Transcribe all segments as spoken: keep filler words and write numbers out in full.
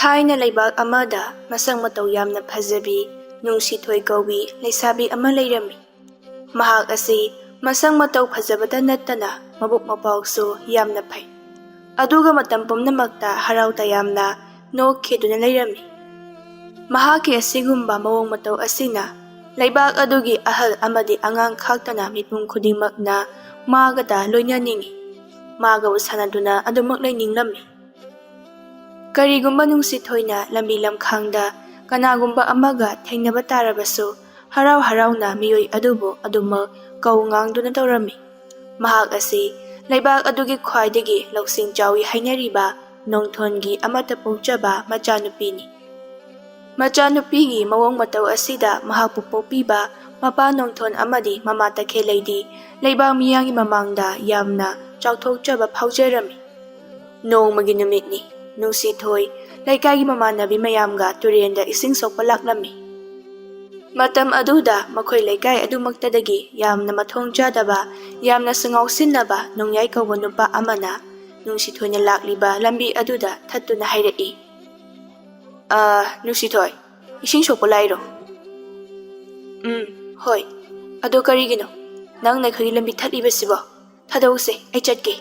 ꯊꯥꯏꯅ ꯂꯩꯕꯥꯛ ꯑꯃꯗ ꯃꯁꯛ ꯃꯇꯧ ꯌꯥꯝꯅ ꯐꯖꯕꯤ ꯅꯨꯡꯁꯤꯊꯣꯏ ꯀꯧꯕꯤ ꯂꯩꯁꯥꯕꯤ ꯑꯃ ꯂꯩꯔꯝꯃꯤ꯫ ꯃꯍꯥꯛ ꯑꯁꯤ ꯃꯁꯛ ꯃꯇꯧ ꯐꯖꯕꯇ ꯅꯠꯇꯅ ꯃꯕꯨꯛ ꯃꯄꯥꯎꯁꯨ ꯌꯥꯝꯅ ꯐꯩ꯫ ꯑꯗꯨꯒ ꯃꯇꯝ ꯄꯨꯝꯅꯃꯛꯇ ꯍꯔꯥꯎ ꯇꯌꯥꯝꯅ ꯅꯣꯛꯈꯤꯗꯨꯅ ꯂꯩꯔꯝꯃꯤ꯫ ꯃꯍꯥꯛꯀꯤ ꯑꯁꯤꯒꯨꯝꯕ ꯃꯑꯣꯡ ꯃꯇꯧ ꯑꯁꯤꯅ ꯂꯩꯕꯥꯛ ꯑꯗꯨꯒꯤ ꯑꯍꯜ ꯑꯃꯗꯤ ꯑꯉꯥꯡ ꯈꯥꯛꯇꯅ ꯃꯤꯄꯨꯝ ꯈꯨꯗꯤꯡꯃꯛꯅ ꯃꯥꯒꯗ ꯂꯣꯏꯅꯅꯤꯡꯏ꯫ ꯃꯥꯒꯕꯨ ꯁꯥꯟꯅꯗꯨꯅ ꯑꯗꯨꯃꯛ ꯂꯩꯅꯤꯡꯂꯝꯃꯤ꯫ ꯀꯔꯤꯒꯨꯝꯕ ꯅꯨꯡꯁꯤꯊꯣꯏꯅ ꯂꯝꯕꯤ ꯂꯝꯈꯥꯡꯗ ꯀꯅꯥꯒꯨꯝꯕ ꯑꯃꯒ ꯊꯦꯡꯅꯕ ꯇꯥꯔꯕꯁꯨ, ꯍꯔꯥꯎ ꯍꯔꯥꯎꯅ ꯃꯤꯑꯣꯏ ꯑꯗꯨꯕꯨ ꯑꯗꯨꯃꯛ ꯀꯧ ꯉꯥꯡꯗꯨꯅ ꯇꯧꯔꯝꯃꯤ꯫ ꯃꯍꯥꯛ ꯑꯁꯤ ꯂꯩꯕꯥꯛ ꯑꯗꯨꯒꯤ ꯈ꯭ꯋꯥꯏꯗꯒꯤ ꯂꯧꯁꯤꯡ ꯆꯥꯎꯏ ꯍꯥꯏꯅꯔꯤꯕ ꯅꯣꯡꯊꯣꯟꯒꯤ ꯑꯃꯠꯇ ꯄꯣꯛꯆꯕ ꯃꯆꯥꯅꯨꯄꯤꯅꯤ꯫ ꯃꯆꯥꯅꯨꯄꯤꯒꯤ ꯃꯑꯣꯡ ꯃꯇꯧ ꯑꯁꯤꯗ ꯃꯍꯥꯛꯄꯨ ꯄꯣꯛꯄꯤꯕ ꯃꯄꯥ ꯅꯣꯡꯊꯣꯟ ꯑꯃꯗꯤ ꯃꯃꯥ ꯇꯈꯦꯜꯂꯩꯗꯤ ꯂꯩꯕꯥꯛ ꯃꯤꯌꯥꯝꯒꯤ ꯃꯃꯥꯡꯗ ꯌꯥꯝꯅ ꯆꯥꯎꯊꯣꯛꯆꯕ ꯐꯥꯎꯖꯔꯝꯃꯤ꯫ ꯅꯣꯡꯃꯒꯤ ꯅꯨꯃꯤꯠꯅꯤ꯫ ꯅꯨꯡꯁꯤꯊꯣꯏ ꯂꯩꯀꯥꯏꯒꯤ ꯃꯃꯥꯟꯅꯕꯤ ꯃꯌꯥꯝꯒ ꯇꯨꯔꯦꯟꯗ ꯏꯁꯤꯡ ꯁꯣꯛꯄ ꯂꯥꯛꯂꯝꯃꯤ꯫ ꯃꯇꯝ ꯑꯗꯨꯗ ꯃꯈꯣꯏ ꯂꯩꯀꯥꯏ ꯑꯗꯨꯃꯛꯇꯗꯒꯤ ꯌꯥꯝꯅ ꯃꯊꯣꯡ ꯆꯥꯗꯕ, ꯌꯥꯝꯅꯁꯨ ꯉꯥꯎꯁꯤꯟꯅꯕ ꯅꯣꯡꯌꯥꯏ ꯀꯧꯕ ꯅꯨꯄꯥ ꯑꯃꯅ ꯅꯨꯡꯁꯤꯊꯣꯏꯅ ꯂꯥꯛꯂꯤꯕ ꯂꯝꯕꯤ ꯑꯗꯨꯗ ꯊꯠꯇꯨꯅ ꯍꯥꯏꯔꯛꯏ, "ꯑ, ꯅꯨꯡꯁꯤꯊꯣꯏ, ꯏꯁꯤꯡ ꯁꯣꯛꯄ ꯂꯥꯛꯏꯔꯣ?" "ꯎꯝ, ꯍꯣꯏ꯫ ꯑꯗꯣ ꯀꯔꯤꯒꯤꯅꯣ ꯅꯪꯅ ꯑꯩꯈꯣꯏꯒꯤ ꯂꯝꯕꯤ ꯊꯠꯂꯤꯕꯁꯤꯕꯣ? ꯊꯥꯗꯣꯛꯎꯁꯦ, ꯑꯩ ꯆꯠꯀꯦ꯫"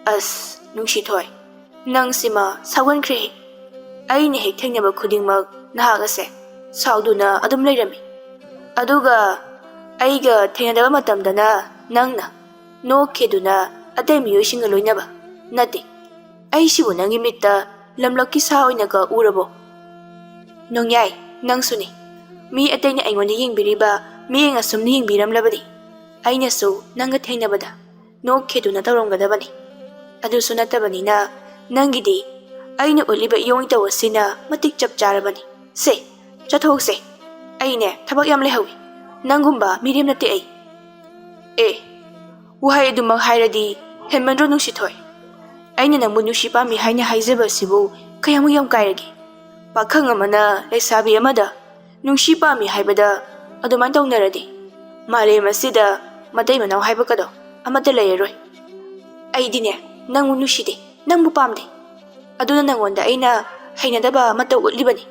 "ꯑꯁ, ꯅꯨꯡꯁꯤꯊꯣꯏ, ꯅꯪꯁꯤꯃ ꯁꯥꯎꯒꯟꯈ꯭ꯔꯦꯍꯦ꯫ ꯑꯩꯅ ꯍꯦꯛ ꯊꯦꯡꯅꯕ ꯈꯨꯗꯤꯡꯃꯛ ꯅꯍꯥꯛ ꯑꯁꯦ ꯁꯥꯎꯗꯨꯅ ꯑꯗꯨꯝ ꯂꯩꯔꯝꯃꯤ꯫ ꯑꯗꯨꯒ ꯑꯩꯒ ꯊꯦꯡꯅꯗꯕ ꯃꯇꯝꯗꯅ ꯅꯪꯅ ꯅꯣꯛꯈꯤꯗꯨꯅ ꯑꯇꯩ ꯃꯤꯑꯣꯏꯁꯤꯡꯒ ꯂꯣꯏꯅꯕ ꯅꯠꯇꯦ꯫ ꯑꯩꯁꯤꯕꯨ ꯅꯪꯒꯤ ꯃꯤꯠꯇ ꯂꯝꯂꯛꯀꯤ ꯁꯥ ꯑꯣꯏꯅꯒ ꯎꯔꯕꯣ? ꯅꯣꯡꯌꯥꯏ, ꯅꯪꯁꯨꯅꯤ꯫ ꯃꯤ ꯑꯇꯩꯅ ꯑꯩꯉꯣꯟꯗ ꯌꯦꯡꯕꯤꯔꯤꯕ ꯃꯤꯠꯌꯦꯡ ꯑꯁꯨꯝꯅ ꯌꯦꯡꯕꯤꯔꯝꯂꯕꯗꯤ ꯑꯩꯅꯁꯨ ꯅꯪꯒ ꯊꯦꯡꯅꯕꯗ ꯅꯣꯛꯈꯤꯗꯨꯅ ꯇꯧꯔꯝꯒꯗꯕꯅꯤ꯫ ꯑꯗꯨꯁꯨ ꯅꯠꯇꯕꯅꯤꯅ ꯅꯪꯒꯤꯗꯤ ꯑꯩꯅ ꯎꯠꯂꯤꯕ ꯏꯌꯣꯡ ꯏꯇꯧ ꯑꯁꯤꯅ ꯃꯇꯤꯛ ꯆꯞ ꯆꯥꯔꯕꯅꯤ꯫ ꯁꯦ, ꯆꯠꯊꯣꯛꯁꯦ꯫ ꯑꯩꯅꯦ ꯊꯕꯛ ꯌꯥꯝ ꯂꯩꯍꯧꯏ꯫ ꯅꯪꯒꯨꯝꯕ ꯃꯤꯔꯦꯝ ꯅꯠꯇꯦ ꯑꯩ꯫" "ꯑꯦ, ꯋꯥꯍꯩ ꯑꯗꯨꯃꯛ ꯍꯥꯏꯔꯗꯤ ꯍꯦꯟꯃꯟꯗ꯭ꯔꯣ ꯅꯨꯡꯁꯤꯊꯣꯏ? ꯑꯩꯅ ꯅꯪꯕꯨ ꯅꯨꯡꯁꯤ ꯄꯥꯝꯃꯤ ꯍꯥꯏꯅ ꯍꯥꯏꯖꯕ ꯑꯁꯤꯕꯨ ꯀꯌꯥꯃꯨꯛ ꯌꯥꯝ ꯀꯥꯏꯔꯒꯦ? ꯄꯥꯈꯪ ꯑꯃꯅ ꯂꯩꯁꯥꯕꯤ ꯑꯃꯗ ꯅꯨꯡꯁꯤ ꯄꯥꯝꯃꯤ ꯍꯥꯏꯕꯗ ꯑꯗꯨꯃꯥꯏꯅ ꯇꯧꯅꯔꯗꯤ ꯃꯥꯂꯦꯝ ꯑꯁꯤꯗ ꯃꯇꯩ ꯃꯅꯥꯎ ꯍꯥꯏꯕꯒꯗꯣ ꯑꯃꯠꯇ ꯂꯩꯔꯔꯣꯏ꯫ ꯑꯩꯗꯤꯅꯦ ꯅꯪꯕꯨ ꯅꯨꯡꯁꯤꯗꯦ, ꯅꯪꯕꯨ ꯄꯥꯝꯗꯦ꯫ ꯑꯗꯨꯅ ꯅꯪꯉꯣꯟꯗ ꯑꯩꯅ ꯍꯩꯅꯗꯕ ꯑꯃꯠꯇ ꯎꯠꯂꯤꯕꯅꯤ꯫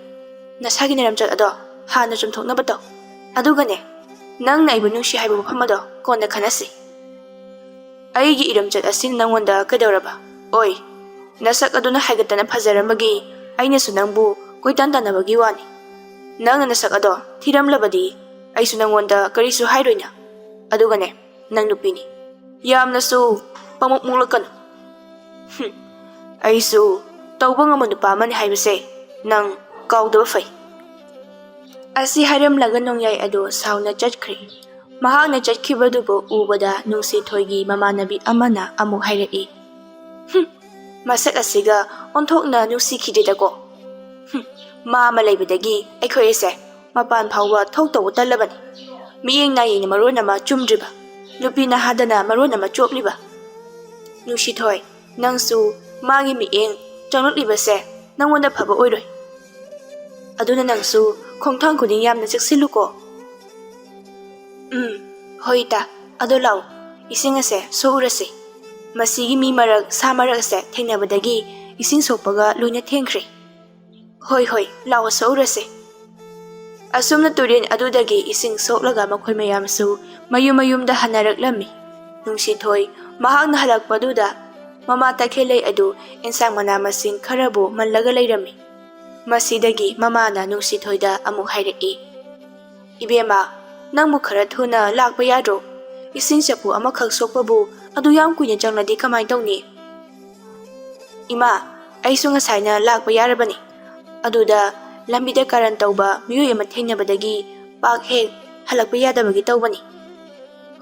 ꯅꯁꯥꯒꯤ ꯅꯔꯝꯆꯠ ꯑꯗꯣ ꯍꯥꯟꯅ ꯆꯨꯝꯊꯣꯛꯅꯕ ꯇꯧ꯫ ꯑꯗꯨꯒꯅꯦ, ꯅꯪꯅ ꯑꯩꯕꯨ ꯅꯨꯡꯁꯤ ꯍꯥꯏꯕ ꯋꯥꯐꯝ ꯑꯗꯣ ꯀꯣꯟꯅ ꯈꯟꯅꯁꯤ꯫ ꯑꯩꯒꯤ ꯏꯔꯝꯆꯠ ꯑꯁꯤꯅ ꯅꯪꯉꯣꯟꯗ ꯀꯩꯗꯧꯔꯕ? ꯑꯣꯏ, ꯅꯁꯛ ꯑꯗꯨꯅ ꯍꯥꯏꯒꯠꯇꯅ ꯐꯖꯔꯝꯕꯒꯤ ꯑꯩꯅꯁꯨ ꯅꯪꯕꯨ ꯀꯣꯏꯇꯥꯟ ꯇꯥꯟꯅꯕꯒꯤ ꯋꯥꯅꯤ꯫ ꯅꯪꯅ ꯅꯁꯛ ꯑꯗꯣ ꯊꯤꯔꯝꯂꯕꯗꯤ ꯑꯩꯁꯨ ꯅꯪꯉꯣꯟꯗ ꯀꯔꯤꯁꯨ ꯍꯥꯏꯔꯣꯏꯅ꯫ ꯑꯗꯨꯒꯅꯦ, ꯅꯪ ꯅꯨꯄꯤꯅꯤ꯫ ꯌꯥꯝꯅꯁꯨ ꯄꯪꯃꯨꯛ ꯃꯨꯛꯂꯛꯀꯅꯨ꯫ ꯍꯨꯝ, ꯑꯩꯁꯨ ꯇꯧꯕ ꯉꯝꯕ ꯅꯨꯄꯥ ꯑꯃꯅꯤ ꯍꯥꯏꯕꯁꯦ ꯅꯪ ꯀꯥꯎꯗꯕ ꯐꯩ꯫ ꯑꯁꯤ ꯍꯥꯏꯔꯝꯂꯒ ꯅꯣꯡꯌꯥꯏ ꯑꯗꯨ ꯁꯥꯎꯅ ꯆꯠꯈ꯭ꯔꯦ꯫ ꯃꯍꯥꯛꯅ ꯆꯠꯈꯤꯕꯗꯨꯕꯨ ꯎꯕꯗ ꯅꯨꯡꯁꯤꯊꯣꯏꯒꯤ ꯃꯃꯥꯟꯅꯕꯤ ꯑꯃꯅ ꯑꯃꯨꯛ ꯍꯥꯏꯔꯛꯏ, "ꯍꯨꯝ, ꯃꯁꯛ ꯑꯁꯤꯒ ꯑꯣꯟꯊꯣꯛꯅ ꯅꯨꯡꯁꯤꯈꯤꯗꯦꯗꯀꯣ꯫ ꯍꯨꯝ, ꯃꯥ ꯑꯃ ꯂꯩꯕꯗꯒꯤ ꯑꯩꯈꯣꯏ ꯑꯁꯦ ꯃꯄꯥꯟ ꯐꯥꯎꯕ ꯊꯣꯛꯇꯧꯕ ꯇꯜꯂꯕꯅꯤ꯫ ꯃꯤꯠꯌꯦꯡ ꯅꯥꯌꯦꯡꯅ ꯃꯔꯣꯟ ꯑꯃ ꯆꯨꯝꯗ꯭ꯔꯤꯕ, ꯅꯨꯄꯤ ꯅꯍꯥꯗꯅ ꯃꯔꯣꯟ ꯑꯃ ꯆꯣꯞꯂꯤꯕ꯫ ꯅꯨꯡꯁꯤꯊꯣꯏ, ꯅꯪꯁꯨ ꯃꯥꯒꯤ ꯃꯤꯠꯌꯦꯡ ꯆꯪꯂꯛꯂꯤꯕꯁꯦ ꯅꯪꯉꯣꯟꯗ ꯐꯕ ꯑꯣꯏꯔꯣꯏ꯫ ꯑꯗꯨꯅ ꯅꯪꯁꯨ ꯈꯣꯡꯊꯥꯡ ꯈꯨꯗꯤꯡ ꯌꯥꯝꯅ ꯆꯦꯛꯁꯤꯜꯂꯨꯀꯣ꯫" "ꯎꯝ, ꯍꯣꯏ ꯏꯇꯥ, ꯑꯗꯣ ꯂꯥꯛꯑꯣ, ꯏꯁꯤꯡ ꯑꯁꯦ ꯁꯣꯛꯎꯔꯁꯤ꯫ ꯃꯁꯤꯒꯤ ꯃꯤ ꯃꯔꯛ, ꯁꯥ ꯃꯔꯛ ꯑꯁꯦ ꯊꯦꯡꯅꯕꯗꯒꯤ ꯏꯁꯤꯡ ꯁꯣꯛꯄꯒ ꯂꯣꯏꯅ ꯊꯦꯡꯈ꯭ꯔꯦ꯫" "ꯍꯣꯏ, ꯍꯣꯏ, ꯂꯥꯛꯑꯣ, ꯁꯣꯛꯎꯔꯁꯤ꯫" ꯑꯁꯨꯝꯅ ꯇꯨꯔꯦꯟ ꯑꯗꯨꯗꯒꯤ ꯏꯁꯤꯡ ꯁꯣꯛꯂꯒ ꯃꯈꯣꯏ ꯃꯌꯥꯝꯁꯨ ꯃꯌꯨꯝ ꯃꯌꯨꯝꯗ ꯍꯟꯅꯔꯛꯂꯝꯃꯤ꯫ ꯅꯨꯡꯁꯤꯊꯣꯏ ꯃꯍꯥꯛꯅ ꯍꯜꯂꯛꯄꯗꯨꯗ ꯃꯃꯥ ꯇꯈꯦꯜꯂꯩ ꯑꯗꯨ ꯑꯦꯟꯁꯥꯡ ꯃꯅꯥ ꯃꯁꯤꯡ ꯈꯔꯕꯨ ꯃꯜꯂꯒ ꯂꯩꯔꯝꯃꯤ꯫ ꯃꯁꯤꯗꯒꯤ ꯃꯃꯥꯅ ꯅꯨꯡꯁꯤꯊꯣꯏꯗ ꯑꯃꯨꯛ ꯍꯥꯏꯔꯛꯏ, "ꯏꯕꯦꯝꯃ, ꯅꯪꯕꯨ ꯈꯔ ꯊꯨꯅ ꯂꯥꯛꯄ ꯌꯥꯗ꯭ꯔꯣ? ꯏꯁꯤꯡ ꯆꯐꯨ ꯑꯃꯈꯛ ꯁꯣꯛꯄꯕꯨ ꯑꯗꯨ ꯌꯥꯝ ꯀꯨꯏꯅ ꯆꯪꯂꯗꯤ ꯀꯃꯥꯏ ꯇꯧꯅꯤ?" "ꯏꯃꯥ, ꯑꯩꯁꯨ ꯉꯁꯥꯏꯅ ꯂꯥꯛꯄ ꯌꯥꯔꯕꯅꯤ꯫ ꯑꯗꯨꯗ ꯂꯝꯕꯤꯗ ꯀꯥꯔꯟ ꯇꯧꯕ ꯃꯤꯑꯣꯏ ꯑꯃ ꯊꯦꯡꯅꯕꯗꯒꯤ ꯄꯥꯛ ꯍꯦꯛ ꯍꯜꯂꯛꯄ ꯌꯥꯗꯕꯒꯤ ꯇꯧꯕꯅꯤ꯫"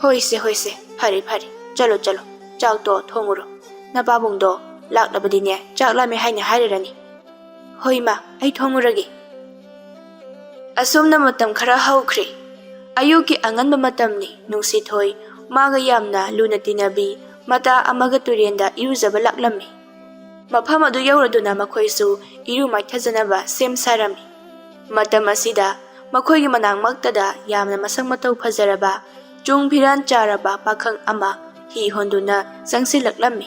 "ꯍꯣꯏꯁꯦ, ꯍꯣꯏꯁꯦ, ꯐꯔꯦ, ꯐꯔꯦ꯫ ꯆꯠꯂꯣ, ꯆꯠꯂꯣ, ꯆꯥꯛꯇꯣ ꯊꯣꯡꯉꯨꯔꯣ꯫ ꯅꯄꯥꯕꯨꯡꯗꯣ ꯂꯥꯛꯂꯕꯗꯤꯅꯦ, ꯆꯥꯛ ꯂꯥꯝꯃꯦ ꯍꯥꯏꯅ ꯍꯥꯏꯔꯔꯅꯤ꯫" "ꯍꯣꯏ ꯏꯃꯥ, ꯑꯩ ꯊꯣꯡꯉꯨꯔꯒꯦ꯫" ꯑꯁꯨꯝꯅ ꯃꯇꯝ ꯈꯔ ꯍꯧꯈ꯭ꯔꯦ꯫ ꯑꯌꯨꯛꯀꯤ ꯑꯉꯟꯕ ꯃꯇꯝꯅꯤ꯫ ꯅꯨꯡꯁꯤꯊꯣꯏ ꯃꯥꯒ ꯌꯥꯝꯅ ꯂꯨꯅ ꯇꯤꯟꯅꯕꯤ ꯃꯇꯥ ꯑꯃꯒ ꯇꯨꯔꯦꯟꯗ ꯏꯔꯨꯖꯕ ꯂꯥꯛꯂꯝꯃꯤ꯫ ꯃꯐꯝ ꯑꯗꯨ ꯌꯧꯔꯗꯨꯅ ꯃꯈꯣꯏꯁꯨ ꯏꯔꯨ ꯃꯥꯏꯊꯖꯅꯕ ꯁꯦꯝ ꯁꯥꯔꯝꯃꯤ꯫ ꯃꯇꯝ ꯑꯁꯤꯗ ꯃꯈꯣꯏꯒꯤ ꯃꯅꯥꯛꯃꯛꯇꯗ ꯌꯥꯝꯅ ꯃꯁꯛ ꯃꯇꯧ ꯐꯖꯔꯕ, ꯆꯨꯡ ꯐꯤꯔꯥꯟ ꯆꯥꯔꯕ ꯄꯥꯈꯪ ꯑꯃ ꯍꯤ ꯍꯣꯟꯗꯨꯅ ꯆꯪꯁꯤꯜꯂꯛꯂꯝꯃꯤ꯫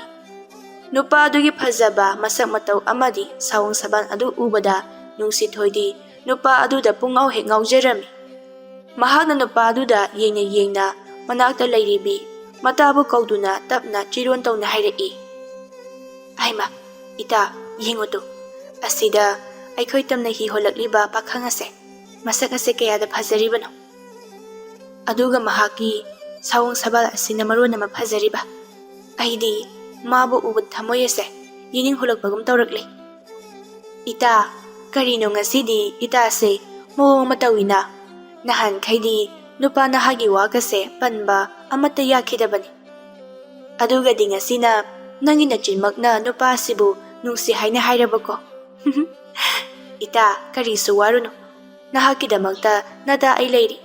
ꯅꯨꯄꯥ ꯑꯗꯨꯒꯤ ꯐꯖꯕ ꯃꯁꯛ ꯃꯇꯧ ꯑꯃꯗꯤ ꯁꯥꯑꯣꯡ ꯁꯕꯥꯟ ꯑꯗꯨ ꯎꯕꯗ ꯅꯨꯡꯁꯤꯊꯣꯏꯗꯤ ꯅꯨꯄꯥ ꯑꯗꯨꯗ ꯄꯨꯡꯉꯥꯎ ꯍꯦꯛ ꯉꯥꯎꯖꯔꯝꯃꯤ꯫ ꯃꯍꯥꯛꯅ ꯅꯨꯄꯥ ꯑꯗꯨꯗ ꯌꯦꯡꯅ ꯌꯦꯡꯅ ꯃꯅꯥꯛꯇ ꯂꯩꯔꯤꯕꯤ ꯃꯇꯥꯕꯨ ꯀꯧꯗꯨꯅ ꯇꯞꯅ ꯆꯤꯔꯣꯟ ꯇꯧꯅ ꯍꯥꯏꯔꯛꯏ, "ꯑꯩꯃ, ꯏꯇꯥ, ꯌꯦꯡꯉꯨ ꯇꯨ, ꯑꯁꯤꯗ ꯑꯩꯈꯣꯏ ꯇꯝꯅ ꯍꯤ ꯍꯣꯜꯂꯛꯂꯤꯕ ꯄꯥꯈꯪ ꯑꯁꯦ, ꯃꯁꯛ ꯑꯁꯦ ꯀꯌꯥꯗ ꯐꯖꯔꯤꯕꯅꯣ! ꯑꯗꯨꯒ ꯃꯍꯥꯛꯀꯤ ꯁꯥꯑꯣꯡ ꯁꯕꯥꯜ ꯑꯁꯤꯅ ꯃꯔꯣꯟ ꯑꯃ ꯐꯖꯔꯤꯕ꯫ ꯑꯩꯗꯤ ꯃꯥꯕꯨ ꯎꯕꯗ ꯊꯃꯣꯏ ꯑꯁꯦ ꯌꯦꯅꯤꯡ ꯍꯨꯜꯂꯛꯄꯒꯨꯝ ꯇꯧꯔꯛꯂꯦ꯫ ꯏꯇꯥ, ꯀꯔꯤꯅꯣ ꯉꯁꯤꯗꯤ ꯏꯇꯥꯁꯦ ꯃꯑꯣꯡ ꯑꯃ ꯇꯧꯏꯅ? ꯅꯍꯥꯟꯈꯩꯗꯤ ꯅꯨꯄꯥ ꯅꯍꯥꯒꯤ ꯋꯥꯒꯁꯦ ꯄꯟꯕ ꯑꯃꯠꯇ ꯌꯥꯈꯤꯗꯕꯅꯤ꯫ ꯑꯗꯨꯒꯗꯤ ꯉꯁꯤꯅ ꯅꯪꯒꯤ ꯅꯆꯤꯟꯃꯛꯅ ꯅꯨꯄꯥꯁꯤꯕꯨ ꯅꯨꯡꯁꯤ ꯍꯥꯏꯅ ꯍꯥꯏꯔꯕꯀꯣ?" "ꯏꯇꯥ, ꯀꯔꯤꯁꯨ ꯋꯥꯔꯨꯅꯨ꯫ ꯅꯍꯥꯛꯀꯤꯗꯃꯛꯇ ꯅꯗꯥ ꯑꯩ ꯂꯩꯔꯤ꯫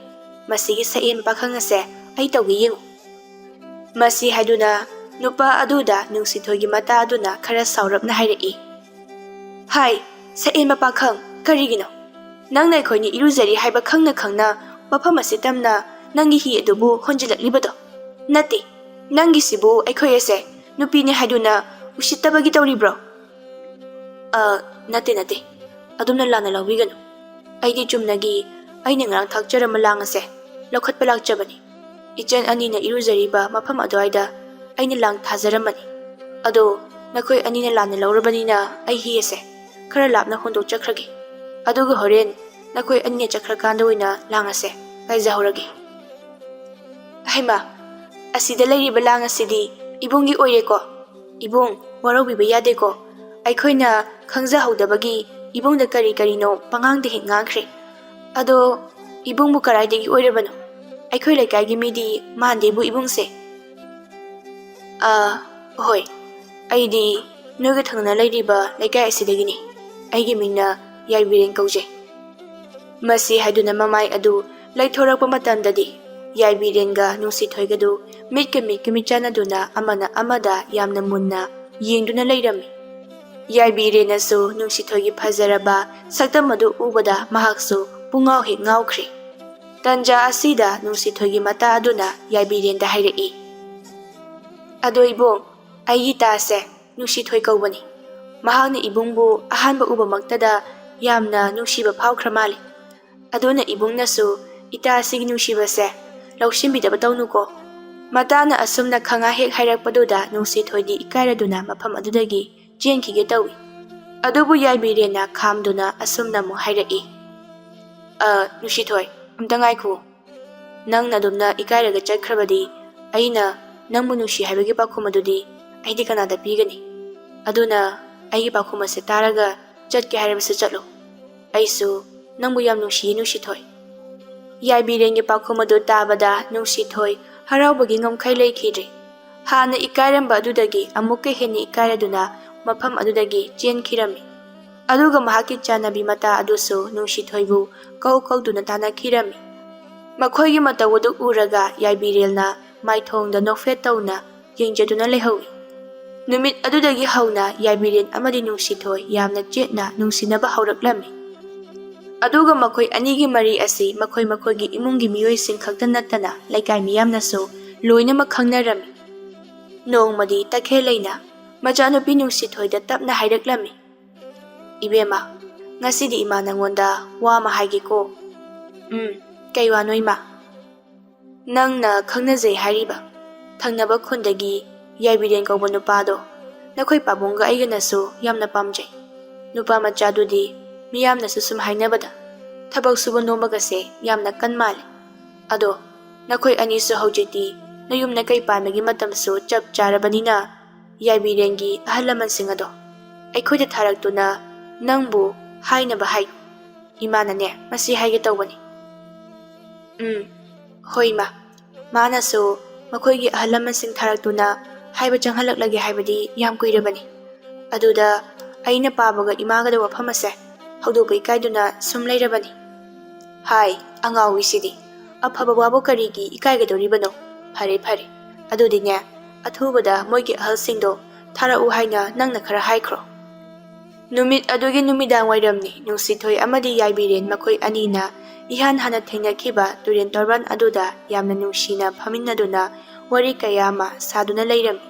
ꯃꯁꯤꯒꯤ ꯁꯛꯑꯦꯟ ꯄꯥꯈꯪ ꯑꯁꯦ ꯑꯩ ꯇꯧꯒꯦ ꯌꯦꯡꯉꯨ꯫" ꯃꯁꯤ ꯍꯥꯏꯗꯨꯅ ꯅꯨꯄꯥ ꯑꯗꯨꯗ ꯅꯨꯡꯁꯤꯊꯣꯏꯒꯤ ꯃꯇꯥ ꯑꯗꯨꯅ ꯈꯔ ꯁꯥꯎꯔꯞꯅ ꯍꯥꯏꯔꯛꯏ, "ꯍꯥꯏ, ꯁꯛꯑꯦꯟꯕ ꯄꯥꯈꯪ, ꯀꯔꯤꯒꯤꯅꯣ? ꯅꯪꯅ ꯑꯩꯈꯣꯏꯅꯤ ꯏꯔꯨꯖꯔꯤ ꯍꯥꯏꯕ ꯈꯪꯅ ꯈꯪꯅ ꯃꯐꯝ ꯑꯁꯤ ꯇꯝꯅ ꯅꯪꯒꯤ ꯍꯤ ꯑꯗꯨꯕꯨ ꯍꯣꯟꯖꯤꯜꯂꯛꯂꯤꯕꯗꯣ? ꯅꯠꯇꯦ, ꯅꯪꯒꯤꯁꯤꯕꯨ ꯑꯩꯈꯣꯏ ꯑꯁꯦ ꯅꯨꯄꯤꯅꯤ ꯍꯥꯏꯗꯨꯅ ꯎꯁꯤꯠꯇꯕꯒꯤ ꯇꯧꯔꯤꯕ꯭ꯔꯣ?" "ꯑ, ꯅꯠꯇꯦ, ꯅꯠꯇꯦ꯫ ꯑꯗꯣꯝꯅ ꯂꯥꯟꯅ ꯂꯧꯕꯤꯒꯅꯨ꯫ ꯑꯩꯗꯤ ꯆꯨꯝꯅꯒꯤ ꯑꯩꯅ ꯉꯔꯥꯡ ꯊꯥꯛꯆꯔꯝꯕ ꯂꯥꯡ ꯑꯁꯦ ꯂꯧꯈꯠꯄ ꯂꯥꯛꯆꯕꯅꯤ꯫ ꯏꯆꯟ ꯑꯅꯤꯅ ꯏꯔꯨꯖꯔꯤꯕ ꯃꯐꯝ ꯑꯗꯨꯋꯥꯏꯗ ꯑꯩꯅ ꯂꯥꯡ ꯊꯥꯖꯔꯝꯕꯅꯤ꯫ ꯑꯗꯣ ꯅꯈꯣꯏ ꯑꯅꯤꯅ ꯂꯥꯟꯅ ꯂꯧꯔꯕꯅꯤꯅ ꯑꯩ ꯍꯤ ꯑꯁꯦ ꯈꯔ ꯂꯥꯞꯅ ꯍꯣꯟꯗꯣꯛꯆꯈ꯭ꯔꯒꯦ꯫ ꯑꯗꯨꯒ ꯍꯣꯔꯦꯟ ꯅꯈꯣꯏ ꯑꯅꯤꯅ ꯆꯠꯈ꯭ꯔꯀꯥꯟꯗ ꯑꯣꯏꯅ ꯂꯥꯡ ꯑꯁꯦ ꯄꯥꯏꯖꯍꯧꯔꯒꯦ꯫" "ꯍꯩꯃꯥ, ꯑꯁꯤꯗ ꯂꯩꯔꯤꯕ ꯂꯥꯡ ꯑꯁꯤꯗꯤ ꯏꯕꯨꯡꯒꯤ ꯑꯣꯏꯔꯦꯀꯣ? ꯏꯕꯨꯡ, ꯋꯥꯔꯧꯕꯤꯕ ꯌꯥꯗꯦꯀꯣ꯫ ꯑꯩꯈꯣꯏꯅ ꯈꯪꯖꯍꯧꯗꯕꯒꯤ ꯏꯕꯨꯡꯗ ꯀꯔꯤ ꯀꯔꯤꯅꯣ ꯄꯉꯥꯡꯗ ꯍꯦꯛ ꯉꯥꯡꯈ꯭ꯔꯦ꯫ ꯑꯗꯣ ꯏꯕꯨꯡꯕꯨ ꯀꯗꯥꯏꯗꯒꯤ ꯑꯣꯏꯔꯕꯅꯣ? ꯑꯩꯈꯣꯏ ꯂꯩꯀꯥꯏꯒꯤ ꯃꯤꯗꯤ ꯃꯥꯟꯗꯦꯕꯨ ꯏꯕꯨꯡꯁꯦ꯫" "ꯑꯥ, ꯍꯣꯏ, ꯑꯩꯗꯤ ꯅꯣꯏꯒ ꯊꯪꯅꯅ ꯂꯩꯔꯤꯕ ꯂꯩꯀꯥꯏ ꯑꯁꯤꯗꯒꯤꯅꯤ꯫ ꯑꯩꯒꯤ ꯃꯤꯡꯅ ꯌꯥꯏꯕꯤꯔꯦꯟ ꯀꯧꯖꯩ꯫" ꯃꯁꯤ ꯍꯥꯏꯗꯨꯅ ꯃꯃꯥꯏ ꯑꯗꯨ ꯂꯩꯊꯣꯔꯛꯄ ꯃꯇꯝꯗꯗꯤ ꯌꯥꯏꯕꯤꯔꯦꯟꯒ ꯅꯨꯡꯁꯤꯊꯣꯏꯒꯗꯨ ꯃꯤꯠꯀ ꯃꯤꯠꯀ ꯃꯤꯠꯆꯥꯟꯅꯗꯨꯅ ꯑꯃꯅ ꯑꯃꯗ ꯌꯥꯝꯅ ꯃꯨꯟꯅ ꯌꯦꯡꯗꯨꯅ ꯂꯩꯔꯝꯃꯤ꯫ ꯌꯥꯏꯕꯤꯔꯦꯟꯅꯁꯨ ꯅꯨꯡꯁꯤꯊꯣꯏꯒꯤ ꯐꯖꯔꯕ ꯁꯛꯇꯝ ꯑꯗꯨ ꯎꯕꯗ ꯃꯍꯥꯛꯁꯨ ꯄꯨꯡꯉꯥꯎ ꯍꯦꯛ ꯉꯥꯎꯈ꯭ꯔꯦ꯫ ꯇꯟꯖꯥ ꯑꯁꯤꯗ ꯅꯨꯡꯁꯤꯊꯣꯏꯒꯤ ꯃꯇꯥ ꯑꯗꯨꯅ ꯌꯥꯏꯕꯤꯔꯦꯟꯗ ꯍꯥꯏꯔꯛꯏ, "ꯑꯗꯣ ꯏꯕꯨꯡ, ꯑꯩꯒꯤ ꯇꯥꯁꯦ, ꯅꯨꯡꯁꯤꯊꯣꯏ ꯀꯧꯕꯅꯤ꯫ ꯃꯍꯥꯛꯅ ꯏꯕꯨꯡꯕꯨ ꯑꯍꯥꯟꯕ ꯎꯕꯃꯛꯇꯗ ꯌꯥꯝꯅ ꯅꯨꯡꯁꯤꯕ ꯐꯥꯎꯈ꯭ꯔ ꯃꯥꯜꯂꯤ꯫ ꯑꯗꯨꯅ ꯏꯕꯨꯡꯅꯁꯨ ꯏꯇꯥ ꯑꯁꯤꯒꯤ ꯅꯨꯡꯁꯤꯕꯁꯦ ꯂꯧꯁꯤꯟꯕꯤꯗꯕ ꯇꯧꯅꯨꯀꯣ꯫ ꯃꯇꯥꯅ ꯑꯁꯨꯝꯅ ꯈꯪꯉꯥ ꯍꯦꯛ ꯍꯥꯏꯔꯛꯄꯗꯨꯗ ꯅꯨꯡꯁꯤꯊꯣꯏꯗꯤ ꯏꯀꯥꯏꯔꯗꯨꯅ ꯃꯐꯝ ꯑꯗꯨꯗꯒꯤ ꯆꯦꯟꯈꯤꯒꯦ ꯇꯧꯏ꯫ ꯑꯗꯨꯕꯨ ꯌꯥꯏꯕꯤꯔꯦꯟꯅ ꯈꯥꯝꯗꯨꯅ ꯑꯁꯨꯝꯅ ꯑꯃꯨꯛ ꯍꯥꯏꯔꯛꯏ, "ꯑ, ꯅꯨꯡꯁꯤꯊꯣꯏ, ꯑꯝꯇ ꯉꯥꯏꯈꯣ꯫ ꯅꯪꯅ ꯑꯗꯨꯝꯅ ꯏꯀꯥꯏꯔꯒ ꯆꯠꯈ꯭ꯔꯕꯗꯤ ꯑꯩꯅ ꯅꯪꯕꯨ ꯅꯨꯡꯁꯤ ꯍꯥꯏꯕꯒꯤ ꯄꯥꯎꯈꯨꯝ ꯑꯗꯨꯗꯤ ꯑꯩꯗꯤ ꯀꯅꯥꯗ ꯄꯤꯒꯅꯤ? ꯑꯗꯨꯅ ꯑꯩꯒꯤ ꯄꯥꯎꯈꯨꯝ ꯑꯁꯦ ꯇꯥꯔꯒ ꯆꯠꯀꯦ ꯍꯥꯏꯔꯕꯁꯨ ꯆꯠꯂꯣ꯫ ꯑꯩꯁꯨ ꯅꯪꯕꯨ ꯌꯥꯝ ꯅꯨꯡꯁꯤꯌꯦ, ꯅꯨꯡꯁꯤꯊꯣꯏ꯫" ꯌꯥꯏꯕꯤꯔꯦꯟꯒꯤ ꯄꯥꯎꯈꯨꯝ ꯑꯗꯨ ꯇꯥꯕꯗ ꯅꯨꯡꯁꯤꯊꯣꯏ ꯍꯔꯥꯎꯕꯒꯤ ꯉꯝꯈꯩ ꯂꯩꯈꯤꯗ꯭ꯔꯦ꯫ ꯍꯥꯟꯅ ꯏꯀꯥꯏꯔꯝꯕ ꯑꯗꯨꯗꯒꯤ ꯑꯃꯨꯛꯀ ꯍꯦꯟꯅ ꯏꯀꯥꯏꯔꯗꯨꯅ ꯃꯐꯝ ꯑꯗꯨꯗꯒꯤ ꯆꯦꯟꯈꯤꯔꯝꯃꯤ꯫ ꯑꯗꯨꯒ ꯃꯍꯥꯛꯀꯤ ꯆꯥꯟꯅꯕꯤ ꯃꯇꯥ ꯑꯗꯨꯁꯨ ꯅꯨꯡꯁꯤꯊꯣꯏꯕꯨ ꯀꯧ ꯀꯧꯗꯨꯅ ꯇꯥꯟꯅꯈꯤꯔꯝꯃꯤ꯫ ꯃꯈꯣꯏꯒꯤ ꯃꯇꯧ ꯑꯗꯨ ꯎꯔꯒ ꯌꯥꯏꯕꯤꯔꯦꯜꯅ ꯃꯥꯏꯊꯣꯡꯗ ꯅꯣꯛꯐꯦꯠ ꯇꯧꯅ ꯌꯦꯡꯖꯗꯨꯅ ꯂꯩꯍꯧꯏ꯫ ꯅꯨꯃꯤꯠ ꯑꯗꯨꯗꯒꯤ ꯍꯧꯅ ꯌꯥꯏꯕꯤꯔꯦꯟ ꯑꯃꯗꯤ ꯅꯨꯡꯁꯤꯊꯣꯏ ꯌꯥꯝꯅ ꯆꯦꯠꯅ ꯅꯨꯡꯁꯤꯅꯕ ꯍꯧꯔꯛꯂꯝꯃꯤ꯫ ꯑꯗꯨꯒ ꯃꯈꯣꯏ ꯑꯅꯤꯒꯤ ꯃꯔꯤ ꯑꯁꯤ ꯃꯈꯣꯏ ꯃꯈꯣꯏꯒꯤ ꯏꯃꯨꯡꯒꯤ ꯃꯤꯑꯣꯏꯁꯤꯡ ꯈꯛꯇ ꯅꯠꯇꯅ ꯂꯩꯀꯥꯏ ꯃꯤꯌꯥꯝꯅꯁꯨ ꯂꯣꯏꯅꯃꯛ ꯈꯪꯅꯔꯝꯃꯤ꯫ ꯅꯣꯡꯃꯗꯤ ꯇꯈꯦꯜ ꯂꯩꯅ ꯃꯆꯥꯅꯨꯄꯤ ꯅꯨꯡꯁꯤꯊꯣꯏꯗ ꯇꯞꯅ ꯍꯥꯏꯔꯛꯂꯝꯃꯤ, "ꯏꯕꯦꯝꯃ, ꯉꯁꯤꯗꯤ ꯏꯃꯥ ꯅꯪꯉꯣꯟꯗ ꯋꯥ ꯑꯃ ꯍꯥꯏꯒꯦꯀꯣ꯫" "ꯎꯝ, ꯀꯩ ꯋꯥꯅꯣ ꯏꯃꯥ?" "ꯅꯪꯅ ꯈꯪꯅꯖꯩ ꯍꯥꯏꯔꯤꯕ ꯊꯪꯅꯕ ꯈꯨꯟꯗꯒꯤ ꯌꯥꯏꯕꯤꯔꯦꯟ ꯀꯧꯕ ꯅꯨꯄꯥꯗꯣ ꯅꯈꯣꯏ ꯄꯥꯕꯨꯡꯒ ꯑꯩꯒꯅꯁꯨ ꯌꯥꯝꯅ ꯄꯥꯝꯖꯩ꯫ ꯅꯨꯄꯥ ꯃꯆꯥꯗꯨꯗꯤ ꯃꯤꯌꯥꯝꯅꯁꯨ ꯁꯨꯝ ꯍꯥꯏꯅꯕꯗ ꯊꯕꯛ ꯁꯨꯕ ꯅꯣꯝꯕꯒꯁꯦ ꯌꯥꯝꯅ ꯀꯟ ꯃꯥꯜꯂꯤ꯫ ꯑꯗꯣ ꯅꯈꯣꯏ ꯑꯅꯤꯁꯨ ꯍꯧꯖꯤꯛꯇꯤ ꯅꯌꯨꯝ ꯅꯀꯩ ꯄꯥꯟꯕꯒꯤ ꯃꯇꯝꯁꯨ ꯆꯞ ꯆꯥꯔꯕꯅꯤꯅ ꯌꯥꯏꯕꯤꯔꯦꯟꯒꯤ ꯑꯍꯜ ꯂꯃꯟꯁꯤꯡ ꯑꯗꯣ ꯑꯩꯈꯣꯏꯗ ꯊꯥꯔꯛꯇꯨꯅ ꯅꯪꯕꯨ ꯍꯥꯏꯅꯕ ꯍꯥꯏꯌꯨ꯫ ꯏꯃꯥꯅꯅꯦ ꯃꯁꯤ ꯍꯥꯏꯒꯦ ꯇꯧꯕꯅꯤ꯫" "ꯎꯝ, ꯍꯣꯏ ꯏꯃꯥ, ꯃꯥꯅꯁꯨ ꯃꯈꯣꯏꯒꯤ ꯑꯍꯜ ꯂꯃꯟꯁꯤꯡ ꯊꯥꯔꯛꯇꯨꯅ ꯍꯥꯏꯕ ꯆꯪꯍꯜꯂꯛꯂꯒꯦ ꯍꯥꯏꯕꯗꯤ ꯌꯥꯝ ꯀꯨꯏꯔꯕꯅꯤ꯫ ꯑꯗꯨꯗ ꯑꯩꯅ ꯄꯥꯕꯒ ꯏꯃꯥꯒꯗ ꯋꯥꯐꯝ ꯑꯁꯦ ꯍꯧꯗꯣꯛꯄ ꯏꯀꯥꯏꯗꯨꯅ ꯁꯨꯝ ꯂꯩꯔꯕꯅꯤ꯫" "ꯍꯥꯏ, ꯑꯉꯥꯎꯕꯤꯁꯤꯗꯤ, ꯑꯐꯕ ꯋꯥꯕꯨ ꯀꯔꯤꯒꯤ ꯏꯀꯥꯏꯒꯗꯧꯔꯤꯕꯅꯣ? ꯐꯔꯦ, ꯐꯔꯦ, ꯑꯗꯨꯗꯤꯅꯦ, ꯑꯊꯨꯕꯗ ꯃꯣꯏꯒꯤ ꯑꯍꯜꯁꯤꯡꯗꯣ ꯊꯥꯔꯛꯎ ꯍꯥꯏꯅ ꯅꯪꯅ ꯈꯔ ꯍꯥꯏꯈ꯭ꯔꯣ꯫" ꯅꯨꯃꯤꯠ ꯑꯗꯨꯒꯤ ꯅꯨꯃꯤꯗꯥꯡ ꯋꯥꯏꯔꯝꯅꯤ꯫ ꯅꯨꯡꯁꯤꯊꯣꯏ ꯑꯃꯗꯤ ꯌꯥꯏꯕꯤꯔꯦꯟ ꯃꯈꯣꯏ ꯑꯅꯤꯅ ꯏꯍꯥꯟ ꯍꯥꯟꯅ ꯊꯦꯡꯅꯈꯤꯕ ꯇꯨꯔꯦꯟ ꯇꯣꯔꯕꯥꯟ ꯑꯗꯨꯗ ꯌꯥꯝꯅ ꯅꯨꯡꯁꯤꯅ ꯐꯝꯃꯤꯟꯅꯗꯨꯅ ꯋꯥꯔꯤ ꯀꯌꯥ ꯑꯃ ꯁꯥꯗꯨꯅ ꯂꯩꯔꯝꯃꯤ꯫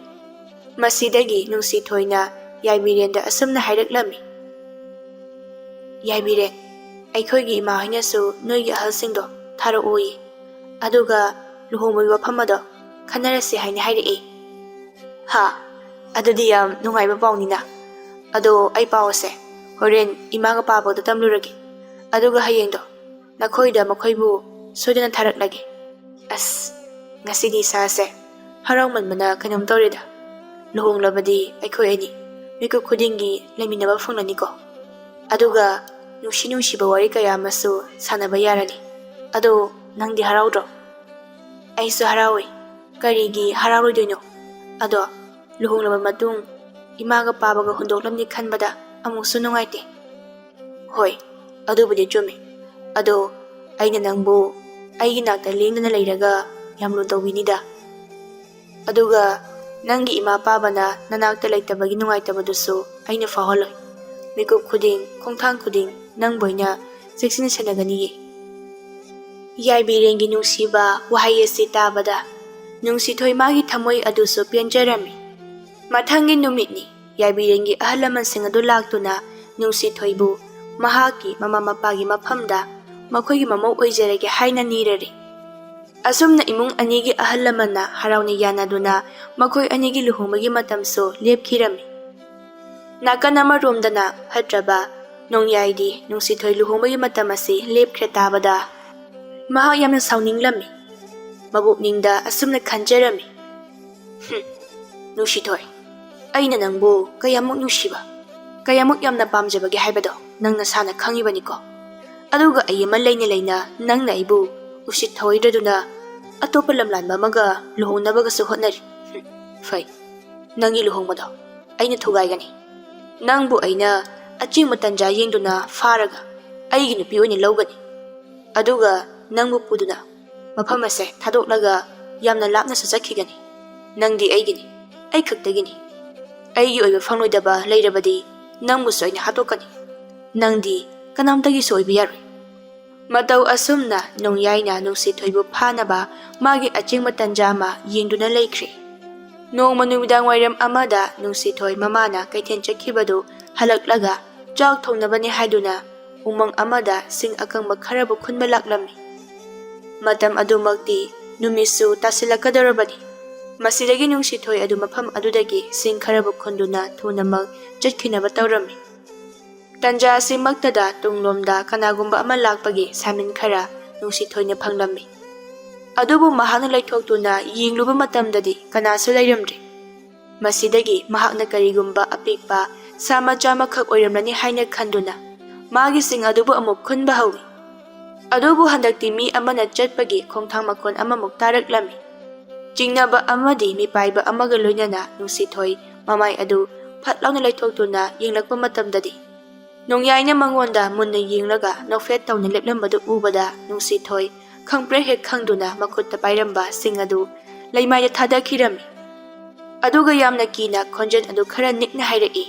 ꯃꯁꯤꯗꯒꯤ ꯅꯨꯡꯁꯤꯊꯣꯏꯅ ꯌꯥꯏꯕꯤꯔꯦꯟꯗ ꯑꯁꯨꯝꯅ ꯍꯥꯏꯔꯛꯂꯝꯃꯤ, "ꯌꯥꯏꯕꯤꯔꯦꯟ, ꯑꯩꯈꯣꯏꯒꯤ ꯏꯃꯥ ꯍꯣꯏꯅꯁꯨ ꯅꯣꯏꯒꯤ ꯑꯍꯜꯁꯤꯡꯗꯣ ꯊꯥꯔꯛꯑꯣꯌꯦ, ꯑꯗꯨꯒ ꯂꯨꯍꯣꯡꯕꯒꯤ ꯋꯥꯐꯝ ꯑꯗꯣ ꯈꯟꯅꯔꯁꯤ ꯍꯥꯏꯅ ꯍꯥꯏꯔꯛꯑꯦ"꯫ "ꯍꯥ, ꯑꯗꯨꯗꯤ ꯌꯥꯝ ꯅꯨꯡꯉꯥꯏꯕ ꯄꯥꯎꯅꯤꯅ꯫ ꯑꯗꯣ ꯑꯩ ꯄꯥꯎ ꯑꯁꯦ ꯍꯣꯔꯦꯟ ꯏꯃꯥꯒ ꯄꯥꯕꯗ ꯇꯝꯂꯨꯔꯒꯦ, ꯑꯗꯨꯒ ꯍꯌꯦꯡꯗꯣ ꯅꯈꯣꯏꯗ ꯃꯈꯣꯏꯕꯨ ꯁꯣꯏꯗꯅ ꯊꯥꯔꯛꯂꯒꯦ꯫ ꯑꯁ, ꯉꯁꯤꯗꯤ ꯏꯁꯥꯁꯦ ꯍꯔꯥꯎꯃꯟꯕꯅ ꯀꯩꯅꯣꯝ ꯇꯧꯔꯦꯗ꯫ ꯂꯨꯍꯣꯡꯂꯕꯗꯤ ꯑꯩꯈꯣꯏ ꯑꯅꯤ ꯃꯤꯀꯨꯞ ꯈꯨꯗꯤꯡꯒꯤ ꯂꯩꯃꯤꯟꯅꯕ ꯐꯪꯂꯅꯤꯀꯣ꯫ ꯑꯗꯨꯒ ꯅꯨꯡꯁꯤ ꯅꯨꯡꯁꯤꯕ ꯋꯥꯔꯤ ꯀꯌꯥ ꯑꯃꯁꯨ ꯁꯥꯟꯅꯕ ꯌꯥꯔꯅꯤ꯫ ꯑꯗꯣ ꯅꯪꯗꯤ ꯍꯔꯥꯎꯗ꯭ꯔꯣ?" "ꯑꯩꯁꯨ ꯍꯔꯥꯎꯏ꯫ ꯀꯔꯤꯒꯤ ꯍꯔꯥꯎꯔꯣꯏꯗꯣꯏꯅꯣ? ꯑꯗꯣ ꯂꯨꯍꯣꯡꯂꯕ ꯃꯇꯨꯡ ꯏꯃꯥꯒ ꯄꯥꯕꯒ ꯍꯨꯟꯗꯣꯛꯂꯝꯅꯤ ꯈꯟꯕꯗ ꯑꯃꯨꯛꯁꯨ ꯅꯨꯡꯉꯥꯏꯇꯦ"꯫ "ꯍꯣꯏ, ꯑꯗꯨꯕꯨꯗꯤ ꯆꯨꯝꯃꯤ꯫ ꯑꯗꯣ ꯑꯩꯅ ꯅꯪꯕꯨ ꯑꯩꯒꯤ ꯅꯥꯛꯇ ꯂꯦꯡꯗꯅ ꯂꯩꯔꯒ ꯌꯥꯝ ꯂꯨꯅ ꯇꯧꯕꯤꯅꯤꯗ꯫ ꯑꯗꯨꯒ ꯅꯪꯒꯤ ꯏꯃꯥ ꯄꯥꯕꯅ ꯅꯅꯥꯛꯇ ꯂꯩꯇꯕꯒꯤ ꯅꯨꯡꯉꯥꯏꯇꯕꯗꯨꯁꯨ ꯑꯩꯅ ꯐꯥꯎꯍꯜꯂꯣꯏ꯫ ꯃꯤꯀꯨꯞ ꯈꯨꯗꯤꯡ, ꯈꯣꯡꯊꯥꯡ ꯈꯨꯗꯤꯡ ꯅꯪꯕꯨ ꯑꯩꯅ ꯆꯦꯛꯁꯤꯟꯅ ꯁꯦꯟꯅꯒꯅꯤꯌꯦ"꯫ ꯌꯥꯏꯕꯤꯔꯦꯟꯒꯤ ꯅꯨꯡꯁꯤꯕ ꯋꯥꯍꯩ ꯑꯁꯤ ꯇꯥꯕꯗ ꯅꯨꯡꯁꯤꯊꯣꯏ ꯃꯥꯒꯤ ꯊꯃꯣꯏ ꯑꯗꯨꯁꯨ ꯄꯦꯟꯖꯔꯝꯃꯤ꯫ ꯃꯊꯪꯒꯤ ꯅꯨꯃꯤꯠꯅꯤ꯫ ꯌꯥꯏꯕꯤꯔꯦꯟꯒꯤ ꯑꯍꯜ ꯂꯃꯟꯁꯤꯡ ꯑꯗꯨ ꯂꯥꯛꯇꯨꯅ ꯅꯨꯡꯁꯤꯊꯣꯏꯕꯨ ꯃꯍꯥꯛꯀꯤ ꯃꯃꯥ ꯃꯄꯥꯒꯤ ꯃꯐꯝꯗ ꯃꯈꯣꯏꯒꯤ ꯃꯃꯧ ꯑꯣꯏꯖꯔꯒꯦ ꯍꯥꯏꯅ ꯅꯤꯔꯔꯦ꯫ ꯑꯁꯨꯝꯅ ꯏꯃꯨꯡ ꯑꯅꯤꯒꯤ ꯑꯍꯜ ꯂꯃꯟꯅ ꯍꯔꯥꯎꯅ ꯌꯥꯅꯗꯨꯅ ꯃꯈꯣꯏ ꯑꯅꯤꯒꯤ ꯂꯨꯍꯣꯡꯕꯒꯤ ꯃꯇꯝꯁꯨ ꯂꯦꯞꯈꯤꯔꯝꯃꯤ꯫ ꯅꯥꯀꯟ ꯑꯃꯔꯣꯝꯗꯅ ꯐꯠꯇ꯭ꯔꯕ ꯅꯣꯡꯌꯥꯏꯗꯤ ꯅꯨꯡꯁꯤꯊꯣꯏ ꯂꯨꯍꯣꯡꯕꯒꯤ ꯃꯇꯝ ꯑꯁꯤ ꯂꯦꯞꯈ꯭ꯔꯦ ꯇꯥꯕꯗ ꯃꯍꯥꯛ ꯌꯥꯝꯅ ꯁꯥꯎꯅꯤꯡꯂꯝꯃꯤ꯫ ꯃꯕꯨꯛꯅꯤꯡꯗ ꯑꯁꯨꯝꯅ ꯈꯟꯖꯔꯝꯃꯤ, "ꯍꯨꯝ, ꯅꯨꯡꯁꯤꯊꯣꯏ, ꯑꯩꯅ ꯅꯪꯕꯨ ꯀꯌꯥꯃꯨꯛ ꯅꯨꯡꯁꯤꯕ, ꯀꯌꯥꯃꯨꯛ ꯌꯥꯝꯅ ꯄꯥꯝꯖꯕꯒꯦ ꯍꯥꯏꯕꯗꯣ ꯅꯪ ꯅꯁꯥꯅ ꯈꯪꯉꯤꯕꯅꯤꯀꯣ꯫ ꯑꯗꯨꯒ ꯑꯩ ꯑꯃ ꯂꯩꯅ ꯂꯩꯅ ꯅꯪꯅ ꯑꯩꯕꯨ ꯎꯁꯤꯠ ꯊꯑꯣꯏꯗ꯭ꯔꯗꯨꯅ ꯑꯇꯣꯞꯄ ꯂꯝꯂꯥꯟꯕ ꯑꯃꯒ ꯂꯨꯍꯣꯡꯅꯕꯒꯁꯨ ꯍꯣꯠꯅꯔꯤ꯫ ꯍꯨꯝ, ꯐꯩ, ꯅꯪꯒꯤ ꯂꯨꯍꯣꯡꯕꯗꯣ ꯑꯩꯅ ꯊꯨꯒꯥꯏꯒꯅꯤ꯫ ꯅꯪꯕꯨ ꯑꯩꯅ ꯑꯆꯤꯡꯕ ꯇꯟꯖꯥ ꯌꯦꯡꯗꯨꯅ ꯐꯥꯔꯒ ꯑꯩꯒꯤ ꯅꯨꯄꯤ ꯑꯣꯏꯅ ꯂꯧꯒꯅꯤ꯫ ꯑꯗꯨꯒ ꯅꯪꯕꯨ ꯄꯨꯗꯨꯅ ꯃꯐꯝ ꯑꯁꯦ ꯊꯥꯗꯣꯛꯂꯒ ꯌꯥꯝꯅ ꯂꯥꯞꯅꯁꯨ ꯆꯠꯈꯤꯒꯅꯤ꯫ ꯅꯪꯗꯤ ꯑꯩꯒꯤꯅꯤ, ꯑꯩ ꯈꯛꯇꯒꯤꯅꯤ꯫ ꯑꯩꯒꯤ ꯑꯣꯏꯕ ꯐꯪꯂꯣꯏꯗꯕ ꯂꯩꯔꯕꯗꯤ ꯅꯪꯕꯨꯁꯨ ꯑꯩꯅ ꯍꯥꯠꯇꯣꯛꯀꯅꯤ꯫ ꯅꯪꯗꯤ ꯀꯅꯥꯝꯇꯒꯤꯁꯨ ꯑꯣꯏꯕ ꯌꯥꯔꯣꯏ"꯫ ꯃꯇꯧ ꯑꯁꯨꯝꯅ ꯅꯣꯡꯌꯥꯏꯅ ꯅꯨꯡꯁꯤꯊꯣꯏꯕꯨ ꯐꯥꯅꯕ ꯃꯥꯒꯤ ꯑꯆꯤꯡꯕ ꯇꯟꯖꯥ ꯑꯃ ꯌꯦꯡꯗꯨꯅ ꯂꯩꯈ꯭ꯔꯦ꯫ ꯅꯣꯡꯃ ꯅꯨꯃꯤꯗꯥꯡ ꯋꯥꯏꯔꯝ ꯑꯃꯗ ꯅꯨꯡꯁꯤꯊꯣꯏ ꯃꯃꯥꯅ ꯀꯩꯊꯦꯜ ꯆꯠꯈꯤꯕꯗꯨ ꯍꯜꯂꯛꯂꯒ ꯆꯥꯛ ꯊꯣꯡꯅꯕꯅꯤ ꯍꯥꯏꯗꯨꯅ ꯎꯃꯪ ꯑꯃꯗ ꯁꯤꯡ ꯑꯀꯪꯕ ꯈꯔꯕꯨ ꯈꯨꯟꯕ ꯂꯥꯛꯂꯝꯃꯤ꯫ ꯃꯇꯝ ꯑꯗꯨꯃꯛꯇꯤ ꯅꯨꯃꯤꯠꯁꯨ ꯇꯥꯁꯤꯜꯂꯛꯀꯗꯧꯔꯕꯅꯤ꯫ ꯃꯁꯤꯗꯒꯤ ꯅꯨꯡꯁꯤꯊꯣꯏ ꯑꯗꯨ ꯃꯐꯝ ꯑꯗꯨꯗꯒꯤ ꯁꯤꯡ ꯈꯔꯕꯨ ꯈꯨꯟꯗꯨꯅ ꯊꯨꯅꯃꯛ ꯆꯠꯈꯤꯅꯕ ꯇꯧꯔꯝꯃꯤ꯫ ꯇꯟꯖꯥ ꯑꯁꯤꯃꯛꯇꯗ ꯇꯨꯡꯂꯣꯝꯗ ꯀꯅꯥꯒꯨꯝꯕ ꯑꯃ ꯂꯥꯛꯄꯒꯤ ꯁꯥꯃꯤꯟ ꯈꯔ ꯅꯨꯡꯁꯤꯊꯣꯏꯅ ꯐꯪꯂꯝꯃꯤ꯫ ꯑꯗꯨꯕꯨ ꯃꯍꯥꯛꯅ ꯂꯩꯊꯣꯛꯇꯨꯅ ꯌꯦꯡꯂꯨꯕ ꯃꯇꯝꯗꯗꯤ ꯀꯅꯥꯁꯨ ꯂꯩꯔꯝꯗ꯭ꯔꯦ꯫ ꯃꯁꯤꯗꯒꯤ ꯃꯍꯥꯛꯅ ꯀꯔꯤꯒꯨꯝꯕ ꯑꯄꯤꯛꯄ ꯁꯥ ꯃꯆꯥ ꯑꯃꯈꯛ ꯑꯣꯏꯔꯝꯂꯅꯤ ꯍꯥꯏꯅ ꯈꯟꯗꯨꯅ ꯃꯥꯒꯤ ꯁꯤꯡ ꯑꯗꯨꯕꯨ ꯑꯃꯨꯛ ꯈꯨꯟꯕ ꯍꯧꯏ꯫ ꯑꯗꯨꯕꯨ ꯍꯟꯗꯛꯇꯤ ꯃꯤ ꯑꯃꯅ ꯆꯠꯄꯒꯤ ꯈꯣꯡꯊꯥꯡ ꯃꯈꯣꯟ ꯑꯃꯃꯨꯛ ꯇꯥꯔꯛꯂꯝꯃꯤ꯫ ꯆꯤꯡꯅꯕ ꯑꯃꯗꯤ ꯃꯤꯄꯥꯏꯕ ꯑꯃꯒ ꯂꯣꯏꯅꯅ ꯅꯨꯡꯁꯤꯊꯣꯏ ꯃꯃꯥꯏ ꯑꯗꯨ ꯐꯠ ꯂꯥꯎꯅ ꯂꯩꯊꯣꯛꯇꯨꯅ ꯌꯦꯡꯂꯛꯄ ꯃꯇꯝꯗꯗꯤ, ꯅꯣꯡꯌꯥꯏꯅ ꯃꯉꯣꯟꯗ ꯃꯨꯟꯅ ꯌꯦꯡꯂꯒ ꯅꯣꯛꯐꯦꯠ ꯇꯧꯅ ꯂꯦꯞꯂꯝꯕꯗꯨ ꯎꯕꯗ ꯅꯨꯡꯁꯤꯊꯣꯏ ꯈꯪꯄ꯭ꯔꯦꯛ ꯍꯦꯛ ꯈꯪꯗꯨꯅ ꯃꯈꯨꯠꯇ ꯄꯥꯏꯔꯝꯕ ꯁꯤꯡ ꯑꯗꯨ ꯂꯩꯃꯥꯏꯗ ꯊꯥꯗꯈꯤꯔꯝꯃꯤ꯫ ꯑꯗꯨꯒ ꯌꯥꯝꯅ ꯀꯤꯅ ꯈꯣꯟꯖꯦꯜ ꯑꯗꯨ ꯈꯔ ꯅꯤꯛꯅ ꯍꯥꯏꯔꯛꯏ,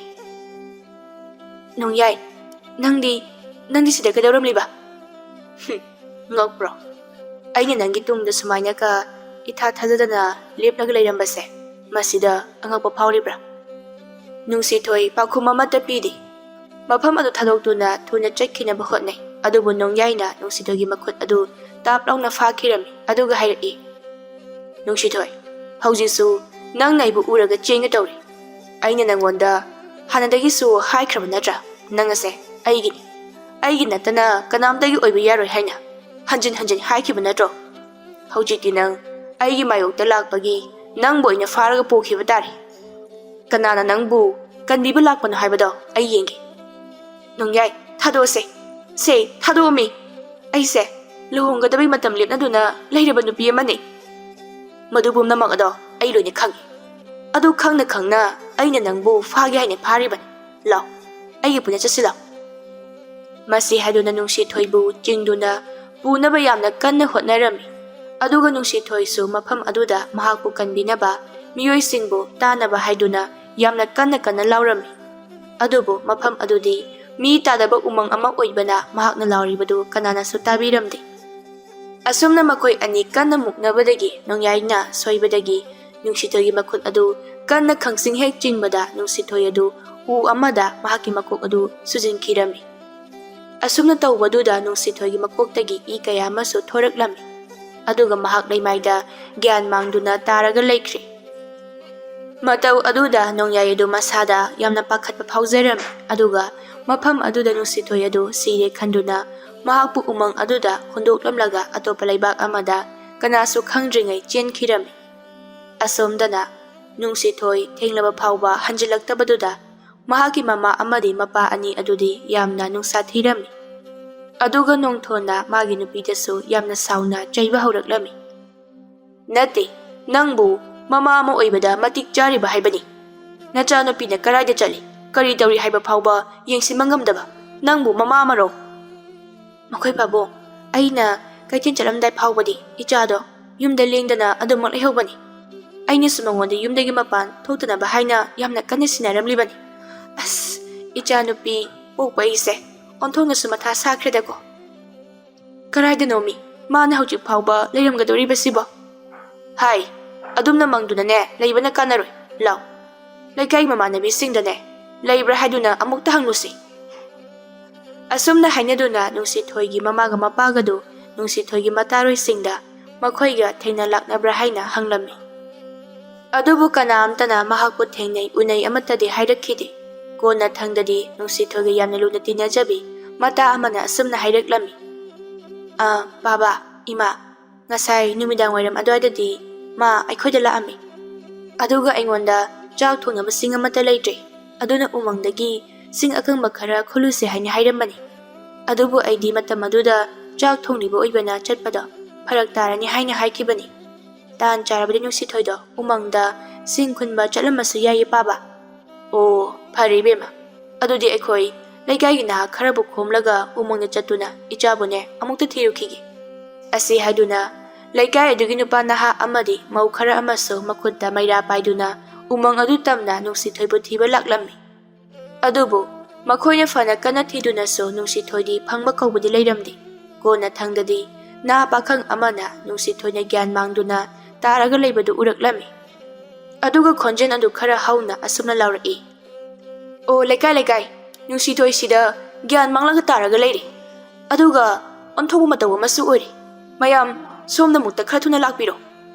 "ꯅꯣꯡꯌꯥꯏ, ꯅꯪꯗꯤ, ꯅꯪꯗꯤ ꯁꯤꯗ ꯀꯩꯗꯧꯔꯝꯂꯤꯕ?" "ꯍꯨꯝ, ꯉꯛꯄ꯭ꯔꯣ? ꯑꯩꯅ ꯅꯪꯒꯤ ꯇꯨꯡꯗ ꯁꯨꯃꯥꯏꯅꯒ ꯏꯊꯥ ꯊꯥꯖꯗꯅ ꯂꯦꯞꯂꯒ ꯂꯩꯔꯝꯕꯁꯦ, ꯃꯁꯤꯗ ꯑꯉꯛꯄ ꯐꯥꯎꯔꯤꯕ꯭ꯔꯥ?" ꯅꯨꯡꯁꯤꯊꯣꯏ ꯄꯥꯎꯈꯨꯝ ꯑꯃꯠꯇ ꯄꯤꯗꯦ꯫ ꯃꯐꯝ ꯑꯗꯨ ꯊꯥꯗꯣꯛꯇꯨꯅ ꯊꯨꯅ ꯆꯠꯈꯤꯅꯕ ꯍꯣꯠꯅꯩ, ꯑꯗꯨꯕꯨ ꯅꯣꯡꯌꯥꯏꯅ ꯅꯨꯡꯁꯤꯊꯣꯏꯒꯤ ꯃꯈꯨꯠ ꯑꯗꯨ ꯇꯥꯞ ꯂꯥꯎꯅ ꯐꯥꯈꯤꯔꯝꯃꯤ, ꯑꯗꯨꯒ ꯍꯥꯏꯔꯛꯏ, "ꯅꯨꯡꯁꯤꯊꯣꯏ, ꯍꯧꯖꯤꯛꯁꯨ ꯅꯪꯅ ꯑꯩꯕꯨ ꯎꯔꯒ ꯆꯦꯟꯒꯦ ꯇꯧꯔꯤ꯫ ꯑꯩꯅ ꯅꯪꯉꯣꯟꯗ ꯍꯥꯟꯅꯗꯒꯤꯁꯨ ꯍꯥꯏꯈ꯭ꯔꯕ ꯅꯠꯇ꯭ꯔꯥ, ꯅꯪ ꯑꯁꯦ ꯑꯩꯒꯤꯅꯤ, ꯑꯩꯒꯤ ꯅꯠꯇꯅ ꯀꯅꯥꯝꯇꯒꯤ ꯑꯣꯏꯕ ꯌꯥꯔꯣꯏ ꯍꯥꯏꯅ? ꯍꯟꯖꯤꯟ ꯍꯟꯖꯤꯟ ꯍꯥꯏꯈꯤꯕ ꯅꯠꯇ꯭ꯔꯣ? ꯍꯧꯖꯤꯛꯇꯤ ꯅꯪ ꯑꯩꯒꯤ ꯃꯥꯌꯣꯛꯇ ꯂꯥꯛꯄꯒꯤ ꯅꯪꯕꯨ ꯑꯩꯅ ꯐꯥꯔꯒ ꯄꯨꯈꯤꯕ ꯇꯥꯔꯦ꯫ ꯀꯅꯥꯅ ꯅꯪꯕꯨ ꯀꯟꯕꯤꯕ ꯂꯥꯛꯄꯅꯣ ꯍꯥꯏꯕꯗꯣ ꯑꯩ ꯌꯦꯡꯒꯦ꯫ ꯅꯣꯡꯌꯥꯏ, ꯊꯥꯗꯣꯛꯑꯁꯦ꯫ ꯁꯦ, ꯊꯥꯗꯣꯛꯑꯝꯃꯤ꯫ ꯑꯩꯁꯦ ꯂꯨꯍꯣꯡꯒꯗꯕꯩ ꯃꯇꯝ ꯂꯦꯞꯅꯗꯨꯅ ꯂꯩꯔꯕ ꯅꯨꯄꯤ ꯑꯃꯅꯤ꯫ ꯃꯗꯨ ꯄꯨꯝꯅꯃꯛ ꯑꯗꯣ ꯑꯩ ꯂꯣꯏꯅ ꯈꯪꯉꯤ꯫ ꯑꯗꯨ ꯈꯪꯅ ꯈꯪꯅ ꯑꯩꯅ ꯅꯪꯕꯨ ꯐꯥꯒꯦ ꯍꯥꯏꯅ ꯐꯥꯔꯤꯕꯅꯤ꯫ ꯂꯥꯎ, ꯑꯩꯒꯤ ꯄꯨꯟꯅ ꯆꯠꯁꯤ ꯂꯥꯎ꯫" ꯃꯁꯤ ꯍꯥꯏꯗꯨꯅ ꯅꯨꯡꯁꯤꯊꯣꯏꯕꯨ ꯆꯤꯡꯗꯨꯅ ꯄꯨꯅꯕ ꯌꯥꯝꯅ ꯀꯟꯅ ꯍꯣꯠꯅꯔꯝꯃꯤ꯫ ꯑꯗꯨꯒ ꯅꯨꯡꯁꯤꯊꯣꯏꯁꯨ ꯃꯐꯝ ꯑꯗꯨꯗ ꯃꯍꯥꯛꯄꯨ ꯀꯟꯕꯤꯅꯕ ꯃꯤꯑꯣꯏꯁꯤꯡꯕꯨ ꯇꯥꯅꯕ ꯍꯥꯏꯗꯨꯅ ꯌꯥꯝꯅ ꯀꯟꯅ ꯀꯟꯅ ꯂꯥꯎꯔꯝꯃꯤ꯫ ꯑꯗꯨꯕꯨ ꯃꯐꯝ ꯑꯗꯨꯗꯤ ꯃꯤ ꯇꯥꯗꯕ ꯎꯃꯪ ꯑꯃ ꯑꯣꯏꯕꯅ ꯃꯍꯥꯛꯅ ꯂꯥꯎꯔꯤꯕꯗꯨ ꯀꯅꯥꯅꯁꯨ ꯇꯥꯕꯤꯔꯝꯗꯦ꯫ ꯑꯁꯨꯝꯅ ꯃꯈꯣꯏ ꯑꯅꯤ ꯀꯟꯅ ꯃꯨꯛꯅꯕꯗꯒꯤ ꯅꯣꯡꯌꯥꯏꯅ ꯁꯣꯏꯕꯗꯒꯤ ꯅꯨꯡꯁꯤꯊꯣꯏꯒꯤ ꯃꯈꯨꯠ ꯑꯗꯨ ꯀꯟꯅ ꯈꯪꯆꯤꯡ ꯍꯦꯛ ꯆꯤꯡꯕꯗ ꯅꯨꯡꯁꯤꯊꯣꯏ ꯑꯗꯨ ꯎ ꯑꯃꯗ ꯃꯍꯥꯛꯀꯤ ꯃꯀꯣꯛ ꯑꯗꯨ ꯁꯨꯖꯤꯟꯈꯤꯔꯝꯃꯤ꯫ ꯑꯁꯨꯝꯅ ꯇꯧꯕꯗꯨꯗ ꯅꯨꯡꯁꯤꯊꯣꯏꯒꯤ ꯃꯀꯣꯛꯇꯒꯤ ꯏ ꯀꯌꯥ ꯑꯃꯁꯨ ꯊꯣꯔꯛꯂꯝꯃꯤ꯫ ꯑꯗꯨꯒ ꯃꯍꯥꯛ ꯂꯩꯃꯥꯏꯗ ꯒ꯭ꯌꯥꯟ ꯃꯥꯡꯗꯨꯅ ꯇꯥꯔꯒ ꯂꯩꯈ꯭ꯔꯦ꯫ ꯃꯇꯧ ꯑꯗꯨꯗ ꯅꯣꯡꯌꯥꯏ ꯑꯗꯨ ꯃꯁꯥꯗ ꯌꯥꯝꯅ ꯄꯥꯈꯠꯄ ꯐꯥꯎꯖꯔꯝꯃꯤ꯫ ꯑꯗꯨꯒ ꯃꯐꯝ ꯑꯗꯨꯗ ꯅꯨꯡꯁꯤꯊꯣꯏ ꯑꯗꯨ ꯁꯤꯔꯦ ꯈꯟꯗꯨꯅ ꯃꯍꯥꯛꯄꯨ ꯎꯃꯪ ꯑꯗꯨꯗ ꯍꯨꯟꯗꯣꯛꯂꯝꯂꯒ ꯑꯇꯣꯞꯄ ꯂꯩꯕꯥꯛ ꯑꯃꯗ ꯀꯅꯥꯁꯨ ꯈꯪꯗ꯭ꯔꯤꯉꯩ ꯆꯦꯟꯈꯤꯔꯝꯃꯤ꯫ ꯑꯁꯣꯝꯗꯅ ꯅꯨꯡꯁꯤꯊꯣꯏ ꯊꯦꯡꯂꯕ ꯐꯥꯎꯕ ꯍꯟꯖꯤꯜꯂꯛꯇꯕꯗꯨꯗ ꯃꯍꯥꯛꯀꯤ ꯃꯃꯥ ꯑꯃꯗꯤ ꯃꯄꯥ ꯑꯅꯤ ꯑꯗꯨꯗꯤ ꯌꯥꯝꯅ ꯅꯨꯡꯁꯥ ꯊꯤꯔꯝꯃꯤ꯫ ꯑꯗꯨꯒ ꯅꯣꯡꯊꯣꯟꯅ ꯃꯥꯒꯤ ꯅꯨꯄꯤꯗꯁꯨ ꯌꯥꯝꯅ ꯁꯥꯎꯅ ꯆꯩꯕ ꯍꯧꯔꯛꯂꯝꯃꯤ꯫ "ꯅꯠꯇꯦ, ꯅꯪꯕꯨ ꯃꯃꯥ ꯑꯃ ꯑꯣꯏꯕꯗ ꯃꯇꯤꯛ ꯆꯥꯔꯤꯕ ꯍꯥꯏꯕꯅꯤ꯫ ꯅꯆꯥꯅꯨꯄꯤꯅ ꯀꯔꯥꯏꯗ ꯆꯠꯂꯤ, ꯀꯔꯤ ꯇꯧꯔꯤ ꯍꯥꯏꯕ ꯐꯥꯎꯕ ꯌꯦꯡꯁꯤꯟꯕ ꯉꯝꯗꯕ ꯅꯪꯕꯨ ꯃꯃꯥ ꯑꯃꯔꯣ?" "ꯃꯈꯣꯏ ꯄꯥꯕꯨꯡ, ꯑꯩꯅ ꯀꯩꯊꯦꯜ ꯆꯠꯂꯝꯗꯥꯏ ꯐꯥꯎꯕꯗꯤ ꯏꯆꯥꯗꯣ ꯌꯨꯝꯗ ꯂꯦꯡꯗꯅ ꯑꯗꯨꯃꯛ ꯂꯩꯍꯧꯕꯅꯤ꯫ ꯑꯩꯅꯁꯨ ꯃꯉꯣꯟꯗ ꯌꯨꯝꯗꯒꯤ ꯃꯄꯥꯟ ꯊꯣꯛꯇꯅꯕ ꯍꯥꯏꯅ ꯌꯥꯝꯅ ꯀꯟꯅ ꯁꯤꯟꯅꯔꯝꯂꯤꯕꯅꯤ꯫ ꯑꯁ, ꯏꯆꯥꯅꯨꯄꯤ ꯄꯣꯛꯄ ꯑꯩꯁꯦ ꯑꯣꯟꯊꯣꯛꯅꯁꯨ ꯃꯊꯥ ꯁꯥꯈ꯭ꯔꯦꯗꯀꯣ꯫ ꯀꯗꯥꯏꯗꯅꯣꯃꯤ ꯃꯥꯅ ꯍꯧꯖꯤꯛ ꯐꯥꯎꯕ ꯂꯩꯔꯝꯒꯗꯧꯔꯤꯕꯁꯤꯕꯣ? ꯍꯥꯏ, ꯑꯗꯨꯝꯅ ꯃꯪꯗꯨꯅꯅꯦ ꯂꯩꯕꯅ ꯀꯥꯟꯅꯔꯣꯏ꯫ ꯂꯥꯎ, ꯂꯩꯀꯥꯏ ꯃꯃꯥꯟꯅꯕꯤꯁꯤꯡꯗꯅꯦ ꯂꯩꯕ꯭ꯔꯥ ꯍꯥꯏꯗꯨꯅ ꯑꯃꯨꯛꯇ ꯍꯪꯂꯨꯁꯤ꯫" ꯑꯁꯨꯝꯅ ꯍꯥꯏꯅꯗꯨꯅ ꯅꯨꯡꯁꯤꯊꯣꯏꯒꯤ ꯃꯃꯥꯒ ꯃꯄꯥꯒꯗꯨ ꯅꯨꯡꯁꯤꯊꯣꯏꯒꯤ ꯃꯇꯥꯔꯣꯏꯁꯤꯡꯗ ꯃꯈꯣꯏꯒ ꯊꯦꯡꯅ ꯂꯥꯛꯅꯕ꯭ꯔꯥ ꯍꯥꯏꯅ ꯍꯪꯂꯝꯃꯤ꯫ ꯑꯗꯨꯕꯨ ꯀꯅꯥꯝꯇꯅ ꯃꯍꯥꯛꯄꯨ ꯊꯦꯡꯅꯩ ꯎꯅꯩ ꯑꯃꯠꯇꯗꯤ ꯍꯥꯏꯔꯛꯈꯤꯗꯦ꯫ ꯀꯣꯟꯅ ꯊꯪꯗꯗꯤ ꯅꯨꯡꯁꯤꯊꯣꯏꯒ ꯌꯥꯝꯅ ꯂꯨꯅ ꯇꯤꯟꯅꯖꯕꯤ ꯃꯇꯥ ꯑꯃꯅ ꯑꯁꯨꯝꯅ ꯍꯥꯏꯔꯛꯂꯝꯃꯤ꯫ "ꯑ, ꯕꯥꯕꯥ, ꯏꯃꯥ, ꯉꯁꯥꯏ ꯅꯨꯃꯤꯗꯥꯡ ꯋꯥꯏꯔꯝ ꯑꯗꯨꯋꯥꯏꯗꯗꯤ ꯃꯥ ꯑꯩꯈꯣꯏꯗ ꯂꯥꯛꯑꯝꯃꯤ꯫ ꯑꯗꯨꯒ ꯑꯩꯉꯣꯟꯗ ꯆꯥꯛ ꯊꯣꯡꯅꯕ ꯁꯤꯡ ꯑꯃꯠꯇ ꯂꯩꯇ꯭ꯔꯦ, ꯑꯗꯨꯅ ꯎꯃꯪꯗꯒꯤ ꯁꯤꯡ ꯑꯀꯪꯕ ꯈꯔ ꯈꯨꯜꯂꯨꯁꯦ ꯍꯥꯏꯅ ꯍꯥꯏꯔꯝꯕꯅꯤ꯫ ꯑꯗꯨꯕꯨ ꯑꯩꯗꯤ ꯃꯇꯝ ꯑꯗꯨꯗ ꯆꯥꯛ ꯊꯣꯡꯂꯤꯕ ꯑꯣꯏꯕꯅ ꯆꯠꯄꯗꯣ ꯐꯔꯛ ꯇꯥꯔꯅꯤ ꯍꯥꯏꯅ ꯍꯥꯏꯈꯤꯕꯅꯤ꯫ ꯇꯥꯟ ꯆꯥꯔꯕꯗꯤ ꯅꯨꯡꯁꯤꯊꯣꯏꯗꯣ ꯎꯃꯪꯗ ꯁꯤꯡ ꯈꯨꯟꯕ ꯆꯠꯂꯝꯃꯁꯨ ꯌꯥꯏꯌꯦ ꯄꯥꯕ꯫" "ꯑꯣ, ꯐꯔꯦ ꯏꯕꯦꯝꯃ, ꯑꯗꯨꯗꯤ ꯑꯩꯈꯣꯏ ꯂꯩꯀꯥꯏꯒꯤ ꯅꯍꯥ ꯈꯔꯕꯨ ꯈꯣꯝꯂꯒ ꯎꯃꯪꯗ ꯆꯠꯇꯨꯅ ꯏꯆꯥꯕꯨꯅꯦ ꯑꯃꯨꯛꯇ ꯊꯤꯔꯨꯈꯤꯒꯦ꯫" ꯑꯁꯤ ꯍꯥꯏꯗꯨꯅ ꯂꯩꯀꯥꯏ ꯑꯗꯨꯒꯤ ꯅꯨꯄꯥ ꯅꯍꯥ ꯑꯃꯗꯤ ꯃꯧ ꯈꯔ ꯑꯃꯁꯨ ꯃꯈꯨꯠꯇ ꯃꯩꯔꯥ ꯄꯥꯏꯗꯨꯅ ꯎꯃꯪ ꯑꯗꯨ ꯇꯝꯅ ꯅꯨꯡꯁꯤꯊꯣꯏꯕꯨ ꯊꯤꯕ ꯂꯥꯛꯂꯝꯃꯤ꯫ ꯑꯗꯨꯕꯨ ꯃꯈꯣꯏꯅ ꯐꯅ ꯀꯟꯅ ꯊꯤꯗꯨꯅꯁꯨ ꯅꯨꯡꯁꯤꯊꯣꯏꯗꯤ ꯐꯪꯕ ꯀꯧꯕꯗꯤ ꯂꯩꯔꯝꯗꯦ꯫ ꯀꯣꯟꯅ ꯊꯪꯗꯗꯤ ꯅꯍꯥ ꯄꯥꯈꯪ ꯑꯃꯅ ꯅꯨꯡꯁꯤꯊꯣꯏꯅ ꯒ꯭ꯌꯥꯟ ꯃꯥꯡꯗꯨꯅ ꯇꯥꯔꯒ ꯂꯩꯕꯗꯨ ꯎꯔꯛꯂꯝꯃꯤ꯫ ꯑꯗꯨꯒ ꯈꯣꯟꯖꯦꯜ ꯑꯗꯨ ꯈꯔ ꯍꯧꯅ ꯑꯁꯨꯝꯅ ꯂꯥꯎꯔꯛꯏ, "ꯑꯣ, ꯂꯩꯀꯥꯏ, ꯂꯩꯀꯥꯏ, ꯅꯨꯡꯁꯤꯊꯣꯏꯁꯤꯗ ꯒ꯭ꯌꯥꯟ ꯃꯥꯡꯂꯒ ꯇꯥꯔꯒ ꯂꯩꯔꯦ, ꯑꯗꯨꯒ ꯑꯣꯟꯊꯣꯛꯄ ꯃꯇꯧ ꯑꯃꯁꯨ ꯑꯣꯏꯔꯦ꯫ ꯃꯌꯥꯝ, ꯁꯣꯝꯗ ꯑꯃꯨꯛꯇ ꯈꯔ ꯊꯨꯅ ꯂꯥꯛꯄꯤꯔꯣ!"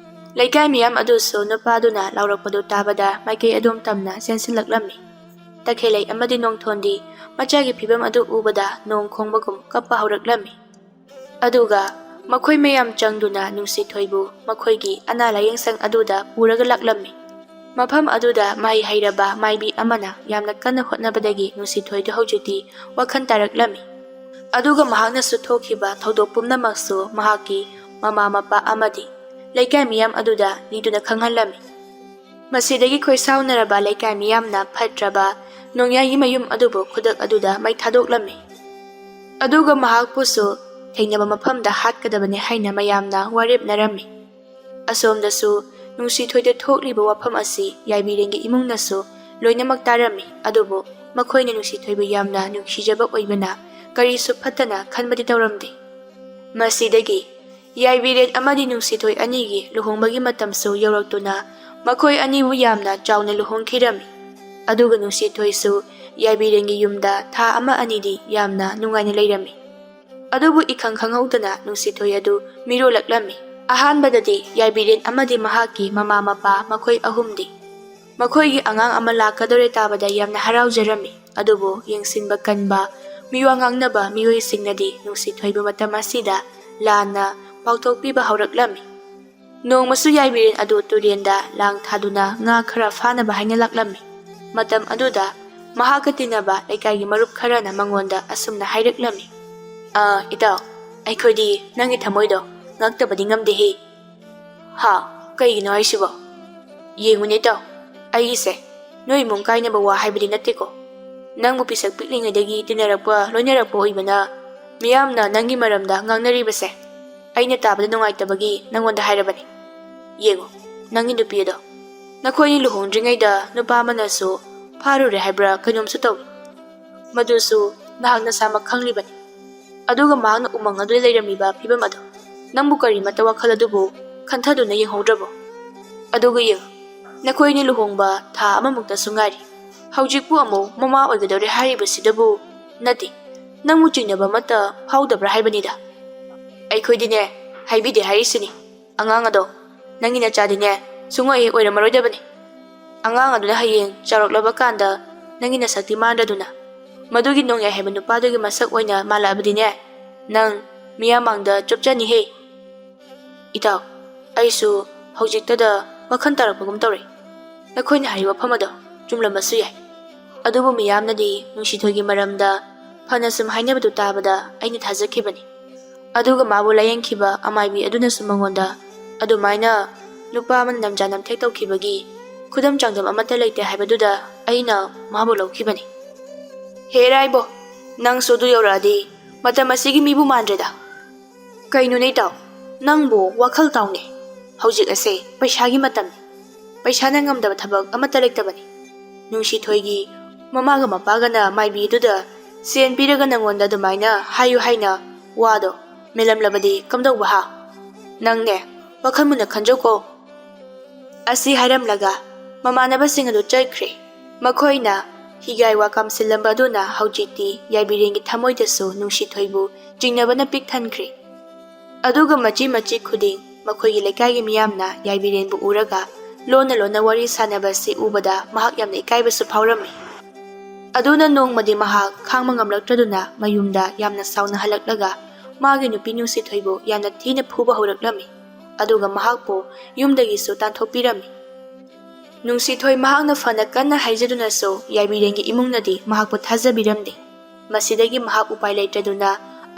ꯂꯩꯀꯥꯏ ꯃꯤꯌꯥꯝ ꯑꯗꯨꯁꯨ ꯅꯨꯄꯥꯗꯨꯅ ꯂꯥꯎꯔꯛꯄꯗꯨ ꯇꯥꯕꯗ ꯃꯥꯏꯀꯩ ꯑꯗꯨꯝ ꯇꯝꯅ ꯆꯦꯟꯁꯤꯜꯂꯛꯂꯝꯃꯤ꯫ ꯇꯈꯦꯜꯂꯩ ꯑꯃꯗꯤ ꯅꯣꯡꯊꯣꯟꯗꯤ ꯃꯆꯥꯒꯤ ꯐꯤꯕꯝ ꯑꯗꯨ ꯎꯕꯗ ꯅꯣꯡ ꯈꯣꯡꯕꯒꯨꯝ ꯀꯞꯄ ꯍꯧꯔꯛꯂꯝꯃꯤ꯫ ꯑꯗꯨꯒ ꯃꯈꯣꯏ ꯃꯌꯥꯝ ꯆꯪꯗꯨꯅ ꯅꯨꯡꯁꯤꯊꯣꯏꯕꯨ ꯃꯈꯣꯏꯒꯤ ꯑꯅꯥ ꯂꯥꯌꯦꯡ ꯁꯪ ꯑꯗꯨꯗ ꯄꯨꯔꯒ ꯂꯥꯛꯂꯝꯃꯤ꯫ ꯃꯐꯝ ꯑꯗꯨꯗ ꯃꯍꯩ ꯍꯩꯔꯕ ꯃꯥꯏꯕꯤ ꯑꯃꯅ ꯌꯥꯝꯅ ꯀꯟꯅ ꯍꯣꯠꯅꯕꯗꯒꯤ ꯅꯨꯡꯁꯤꯊꯣꯏꯗꯨ ꯍꯧꯖꯤꯛꯇꯤ ꯋꯥꯈꯜ ꯇꯥꯔꯛꯂꯝꯃꯤ꯫ ꯑꯗꯨꯒ ꯃꯍꯥꯛꯅꯁꯨ ꯊꯣꯛꯈꯤꯕ ꯊꯧꯗꯣꯛ ꯄꯨꯝꯅꯃꯛꯁꯨ ꯃꯍꯥꯛꯀꯤ ꯃꯃꯥ ꯃꯄꯥ ꯑꯃꯗꯤ ꯂꯩꯀꯥꯏ ꯃꯤꯌꯥꯝ ꯑꯗꯨꯗ ꯂꯤꯗꯨꯅ ꯈꯪꯍꯜꯂꯝꯃꯤ꯫ ꯃꯁꯤꯗꯒꯤ ꯈꯣꯏꯁꯥꯎꯅꯔꯕ ꯂꯩꯀꯥꯏ ꯃꯤꯌꯥꯝꯅ ꯐꯠꯇ꯭ꯔꯕ ꯅꯣꯡꯌꯥꯏꯒꯤ ꯃꯌꯨꯝ ꯑꯗꯨꯕꯨ ꯈꯨꯗꯛ ꯑꯗꯨꯗ ꯃꯩ ꯊꯥꯗꯣꯛꯂꯝꯃꯤ꯫ ꯑꯗꯨꯒ ꯃꯍꯥꯛꯄꯨꯁꯨ ꯊꯦꯡꯅꯕ ꯃꯐꯝꯗ ꯍꯥꯠꯀꯗꯕꯅꯤ ꯍꯥꯏꯅ ꯃꯌꯥꯝꯅ ꯋꯥꯔꯦꯞꯅꯔꯝꯃꯤ꯫ ꯑꯁꯣꯝꯗꯁꯨ ꯅꯨꯡꯁꯤꯊꯣꯏꯗ ꯊꯣꯛꯂꯤꯕ ꯋꯥꯐꯝ ꯑꯁꯤ ꯌꯥꯏꯕꯤꯔꯦꯟꯒꯤ ꯏꯃꯨꯡꯅꯁꯨ ꯂꯣꯏꯅꯃꯛ ꯇꯥꯔꯝꯃꯤ, ꯑꯗꯨꯕꯨ ꯃꯈꯣꯏꯅ ꯅꯨꯡꯁꯤꯊꯣꯏꯕꯨ ꯌꯥꯝꯅ ꯅꯨꯡꯁꯤꯖꯕ ꯑꯣꯏꯕꯅ ꯀꯔꯤꯁꯨ ꯐꯠꯇꯅ ꯈꯟꯕꯗꯤ ꯇꯧꯔꯝꯗꯦ꯫ ꯃꯁꯤꯗꯒꯤ ꯌꯥꯏꯕꯤꯔꯦꯟ ꯑꯃꯗꯤ ꯅꯨꯡꯁꯤꯊꯣꯏ ꯑꯅꯤꯒꯤ ꯂꯨꯍꯣꯡꯕꯒꯤ ꯃꯇꯝꯁꯨ ꯌꯧꯔꯛꯇꯨꯅ ꯃꯈꯣꯏ ꯑꯅꯤꯕꯨ ꯌꯥꯝꯅ ꯆꯥꯎꯅ ꯂꯨꯍꯣꯡꯈꯤꯔꯝꯃꯤ꯫ ꯑꯗꯨꯒ ꯅꯨꯡꯁꯤꯊꯣꯏꯁꯨ ꯌꯥꯏꯕꯤꯔꯦꯟꯒꯤ ꯌꯨꯝꯗ ꯊꯥ ꯑꯃ ꯑꯅꯤꯗꯤ ꯌꯥꯝꯅ ꯅꯨꯡꯉꯥꯏꯅ ꯂꯩꯔꯝꯃꯤ꯫ ꯑꯗꯨꯕꯨ ꯏꯈꯪ ꯈꯪꯍꯧꯗꯅ ꯅꯨꯡꯁꯤꯊꯣꯏ ꯑꯗꯨ ꯃꯤꯔꯣꯜꯂꯛꯂꯝꯃꯤ꯫ ꯑꯍꯥꯟꯕꯗꯗꯤ ꯌꯥꯏꯕꯤꯔꯦꯟ ꯑꯃꯗꯤ ꯃꯍꯥꯛꯀꯤ ꯃꯃꯥ ꯃꯄꯥ ꯃꯈꯣꯏ ꯑꯍꯨꯝꯗꯤ ꯃꯈꯣꯏꯒꯤ ꯑꯉꯥꯡ ꯑꯃ ꯂꯥꯛꯀꯗꯧꯔꯦ ꯇꯥꯕꯗ ꯌꯥꯝꯅ ꯍꯔꯥꯎꯖꯔꯝꯃꯤ꯫ ꯑꯗꯨꯕꯨ ꯌꯦꯡꯁꯤꯟꯕ ꯀꯟꯕ, ꯃꯤꯋꯥ ꯉꯥꯡꯅꯕ ꯃꯤꯑꯣꯏꯁꯤꯡꯅꯗꯤ ꯅꯨꯡꯁꯤꯊꯣꯏꯕꯨ ꯃꯇꯝ ꯑꯁꯤꯗ ꯂꯥꯟꯅ ꯄꯥꯎꯊꯣꯛꯄꯤꯕ ꯍꯧꯔꯛꯂꯝꯃꯤ꯫ ꯅꯣꯡꯃꯁꯨ ꯌꯥꯏꯕꯤꯔꯦꯟ ꯑꯗꯨ ꯇꯨꯔꯦꯟꯗ ꯂꯥꯡ ꯊꯥꯗꯨꯅ ꯉꯥ ꯈꯔ ꯐꯥꯅꯕ ꯍꯥꯏꯅ ꯂꯥꯛꯂꯝꯃꯤ꯫ ꯃꯇꯝ ꯑꯗꯨꯗ ꯃꯍꯥꯛꯀ ꯇꯤꯟꯅꯕ ꯂꯩꯀꯥꯏꯒꯤ ꯃꯔꯨꯞ ꯈꯔꯅ ꯃꯉꯣꯟꯗ ꯑꯁꯨꯝꯅ ꯍꯥꯏꯔꯛꯂꯝꯃꯤ, "ꯑꯥ, ꯏꯇꯥꯎ, ꯑꯩꯈꯣꯏꯗꯤ ꯅꯪꯒꯤ ꯊꯃꯣꯏꯗꯣ ꯉꯛꯇꯕꯗꯤ ꯉꯝꯗꯦꯍꯦ꯫ ꯍꯥ, ꯀꯩꯒꯤꯅꯣ ꯍꯥꯏꯁꯤꯕꯣ? ꯌꯦꯡꯉꯨꯅꯦ ꯏꯇꯥꯎ, ꯑꯩꯒꯤꯁꯦ ꯅꯣꯏ ꯏꯃꯨꯡ ꯀꯥꯏꯅꯕ ꯋꯥ ꯍꯥꯏꯕꯗꯤ ꯅꯠꯇꯦꯀꯣ꯫ ꯅꯪꯕꯨ ꯄꯤꯁꯛ ꯄꯤꯛꯂꯤꯉꯩꯗꯒꯤ ꯇꯤꯟꯅꯔꯛꯄ, ꯂꯣꯏꯅꯔꯛꯄ ꯑꯣꯏꯕꯅ ꯃꯤꯌꯥꯝꯅ ꯅꯪꯒꯤ ꯃꯔꯝꯗ ꯉꯥꯡꯅꯔꯤꯕꯁꯦ ꯑꯩꯅ ꯇꯥꯕꯗ ꯅꯨꯡꯉꯥꯏꯇꯕꯒꯤ ꯅꯪꯉꯣꯟꯗ ꯍꯥꯏꯔꯕꯅꯤ꯫ ꯌꯦꯡꯉꯨ, ꯅꯪꯒꯤ ꯅꯨꯄꯤ ꯑꯗꯣ ꯅꯈꯣꯏꯅꯤ ꯂꯨꯍꯣꯡꯗ꯭ꯔꯤꯉꯩꯗ ꯅꯨꯄꯥ ꯑꯃꯅꯁꯨ ꯐꯥꯔꯨꯔꯦ ꯍꯥꯏꯕ꯭ꯔꯥ ꯀꯩꯅꯣꯝꯁꯨ ꯇꯧꯏ꯫ ꯃꯗꯨꯁꯨ ꯅꯍꯥꯛ ꯅꯁꯥꯃꯛ ꯈꯪꯂꯤꯕꯅꯤ꯫ ꯑꯗꯨꯒ ꯃꯍꯥꯛꯅ ꯎꯃꯪ ꯑꯗꯨꯗ ꯂꯩꯔꯝꯃꯤꯕ ꯐꯤꯕꯝ ꯑꯗꯣ ꯅꯪꯕꯨ ꯀꯔꯤꯃꯠꯇ ꯋꯥꯈꯜ ꯑꯗꯨꯕꯨ ꯈꯟꯊꯗꯨꯅ ꯌꯦꯡꯍꯧꯗ꯭ꯔꯕꯣ? ꯑꯗꯨꯒ ꯌꯦꯡꯉꯨ, ꯅꯈꯣꯏꯅꯤ ꯂꯨꯍꯣꯡꯕ ꯊꯥ ꯑꯃꯃꯨꯛꯇꯁꯨ ꯉꯥꯏꯔꯤ꯫ ꯍꯧꯖꯤꯛꯄꯨ ꯑꯃꯨꯛ ꯃꯃꯥ ꯑꯣꯏꯒꯗꯧꯔꯦ ꯍꯥꯏꯔꯤꯕꯁꯤꯗꯕꯨ ꯅꯠꯇꯦ, ꯅꯪꯕꯨ ꯆꯤꯡꯅꯕ ꯑꯃꯠꯇ ꯐꯥꯎꯗꯕ꯭ꯔꯥ ꯍꯥꯏꯕꯅꯤꯗ꯫ ꯑꯩꯈꯣꯏꯗꯤꯅꯦ, ꯍꯥꯏꯕꯤꯗꯦ ꯍꯥꯏꯔꯤꯁꯤꯅꯤ꯫ ꯑꯉꯥꯡ ꯑꯗꯣ, ꯅꯪꯒꯤ ꯅꯆꯥꯗꯤꯅꯦ, ꯁꯨꯡꯑꯣꯏ ꯍꯦꯛ ꯑꯣꯏꯔꯝꯃꯔꯣꯏꯗꯕꯅꯤ꯫ ꯑꯉꯥꯡ ꯑꯗꯨꯅ ꯍꯌꯦꯡ ꯆꯥꯎꯔꯛꯂꯕ ꯀꯥꯟꯗ ꯅꯪꯒꯤ ꯅꯁꯛꯇꯤ ꯃꯥꯟꯗ꯭ꯔꯗꯨꯅ, ꯃꯗꯨꯒꯤ ꯅꯣꯡꯌꯥꯏ ꯍꯥꯏꯕ ꯅꯨꯄꯥꯗꯨꯒꯤ ꯃꯁꯛ ꯑꯣꯏꯅ ꯃꯥꯜꯂꯛꯑꯕꯗꯤꯅꯦ, ꯅꯪ ꯃꯤꯌꯥꯝ ꯃꯥꯡꯗ ꯆꯨꯞꯆꯅꯤꯍꯦ꯫ ꯏꯇꯥꯎ, ꯑꯩꯁꯨ ꯍꯧꯖꯤꯛꯇꯗ ꯋꯥꯈꯜ ꯇꯥꯔꯛꯄꯒꯨꯝ ꯇꯧꯔꯦ꯫ ꯅꯈꯣꯏꯅ ꯍꯥꯏꯔꯤꯕ ꯋꯥꯐꯝ ꯑꯗꯣ ꯆꯨꯝꯂꯝꯕꯁꯨ ꯌꯥꯏ꯫ ꯑꯗꯨꯕꯨ ꯃꯤꯌꯥꯝꯅꯗꯤ ꯅꯨꯡꯁꯤꯊꯣꯏꯒꯤ ꯃꯔꯝꯗ ꯐꯅ ꯁꯨꯝ ꯍꯥꯏꯅꯕꯗꯨ ꯇꯥꯕꯗ ꯑꯩꯅ ꯊꯥꯖꯈꯤꯕꯅꯤ꯫ ꯑꯗꯨꯒ ꯃꯥꯕꯨ ꯂꯥꯌꯦꯡꯈꯤꯕ ꯑꯃꯥꯏꯕꯤ ꯑꯗꯨꯅꯁꯨ ꯃꯉꯣꯟꯗ ꯑꯗꯨꯃꯥꯏꯅ ꯅꯨꯄꯥ ꯑꯃꯅ ꯅꯝꯖꯥ ꯅꯝꯊꯦꯛ ꯇꯧꯈꯤꯕꯒꯤ ꯈꯨꯗꯝ ꯆꯥꯡꯗꯝ ꯑꯃꯠꯇ ꯂꯩꯇꯦ ꯍꯥꯏꯕꯗꯨꯗ ꯑꯩꯅ ꯃꯥꯕꯨ ꯂꯧꯈꯤꯕꯅꯤ꯫ ꯍꯦ ꯏꯔꯥꯏꯕꯣ, ꯅꯪꯁꯨ ꯑꯗꯨ ꯌꯧꯔꯛꯑꯗꯤ ꯃꯇꯝ ꯑꯁꯤꯒꯤ ꯃꯤꯕꯨ ꯃꯥꯟꯗ꯭ꯔꯦꯗ꯫ ꯀꯩꯅꯣꯅꯦ ꯏꯇꯥꯎ, ꯅꯪꯕꯨ ꯋꯥꯈꯜ ꯇꯥꯎꯅꯦ꯫ ꯍꯧꯖꯤꯛ ꯑꯁꯦ ꯄꯩꯁꯥꯒꯤ ꯃꯇꯝꯅꯤ꯫ ꯄꯩꯁꯥꯅ ꯉꯝꯗꯕ ꯊꯕꯛ ꯑꯃꯠꯇ ꯂꯩꯇꯕꯅꯤ꯫ ꯅꯨꯡꯁꯤꯊꯣꯏꯒꯤ ꯃꯃꯥꯒ ꯃꯄꯥꯒꯅ ꯃꯥꯏꯕꯤꯗꯨꯗ ꯁꯦꯟ ꯄꯤꯔꯒ ꯅꯪꯉꯣꯟꯗ ꯑꯗꯨꯃꯥꯏꯅ ꯍꯥꯏꯌꯨ ꯍꯥꯏꯅ ꯋꯥꯗꯣ ꯃꯦꯜꯂꯝꯂꯕꯗꯤ ꯀꯝꯗꯧꯕ ꯍꯥ? ꯅꯪꯅꯦ, ꯋꯥꯈꯜ ꯃꯨꯟꯅ ꯈꯟꯖꯧꯀꯣ꯫ ꯑꯁꯤ ꯍꯥꯏꯔꯝꯂꯒ ꯃꯃꯥꯟꯅꯕꯁꯤꯡ ꯑꯗꯨ ꯆꯠꯈ꯭ꯔꯦ꯫ ꯃꯈꯣꯏꯅ ꯍꯤꯒꯥꯏ ꯋꯥ ꯀꯥꯝꯁꯤꯜꯂꯝꯕ ꯑꯗꯨꯅ ꯍꯧꯖꯤꯛꯇꯤ ꯌꯥꯏꯕꯤꯔꯦꯟꯒꯤ ꯊꯃꯣꯏꯗꯁꯨ ꯅꯨꯡꯁꯤꯊꯣꯏꯕꯨ ꯆꯤꯡꯅꯕꯅ ꯄꯤꯛ ꯊꯟꯈ꯭ꯔꯦ꯫ ꯑꯗꯨꯒ ꯃꯆꯤ ꯃꯆꯤ ꯈꯨꯗꯤꯡ ꯃꯈꯣꯏꯒꯤ ꯂꯩꯀꯥꯏꯒꯤ ꯃꯤꯌꯥꯝꯅ ꯌꯥꯏꯕꯤꯔꯦꯟꯕꯨ ꯎꯔꯒ ꯂꯣꯟꯅ ꯂꯣꯟꯅ ꯋꯥꯔꯤ ꯁꯥꯟꯅꯕ ꯑꯁꯤ ꯎꯕꯗ ꯃꯍꯥꯛ ꯌꯥꯝꯅ ꯏꯀꯥꯏꯕꯁꯨ ꯐꯥꯎꯔꯝꯃꯤ꯫ ꯑꯗꯨꯅ ꯅꯣꯡꯃꯗꯤ ꯃꯍꯥꯛ ꯈꯥꯡꯕ ꯉꯝꯂꯛꯇ꯭ꯔꯗꯨꯅ ꯃꯌꯨꯝꯗ ꯌꯥꯝꯅ ꯁꯥꯎꯅ ꯍꯜꯂꯛꯂꯒ ꯃꯥꯒꯤ ꯅꯨꯄꯤ ꯅꯨꯡꯁꯤꯊꯣꯏꯕꯨ ꯌꯥꯝꯅ ꯊꯤꯅ ꯐꯨꯕ ꯍꯧꯔꯛꯂꯝꯃꯤ꯫ ꯑꯗꯨꯒ ꯃꯍꯥꯛꯄꯨ ꯌꯨꯝꯗꯒꯤꯁꯨ ꯇꯥꯟꯊꯣꯛꯄꯤꯔꯝꯃꯤ꯫ ꯅꯨꯡꯁꯤꯊꯣꯏ ꯃꯍꯥꯛꯅ ꯐꯅ ꯀꯟꯅ ꯍꯥꯏꯖꯗꯨꯅꯁꯨ ꯌꯥꯏꯕꯤꯔꯦꯟꯒꯤ ꯏꯃꯨꯡꯅꯗꯤ ꯃꯍꯥꯛꯄꯨ ꯊꯥꯖꯕꯤꯔꯝꯗꯦ꯫ ꯃꯁꯤꯗꯒꯤ ꯃꯍꯥꯛ ꯎꯄꯥꯏ ꯂꯩꯇ꯭ꯔꯗꯨꯅ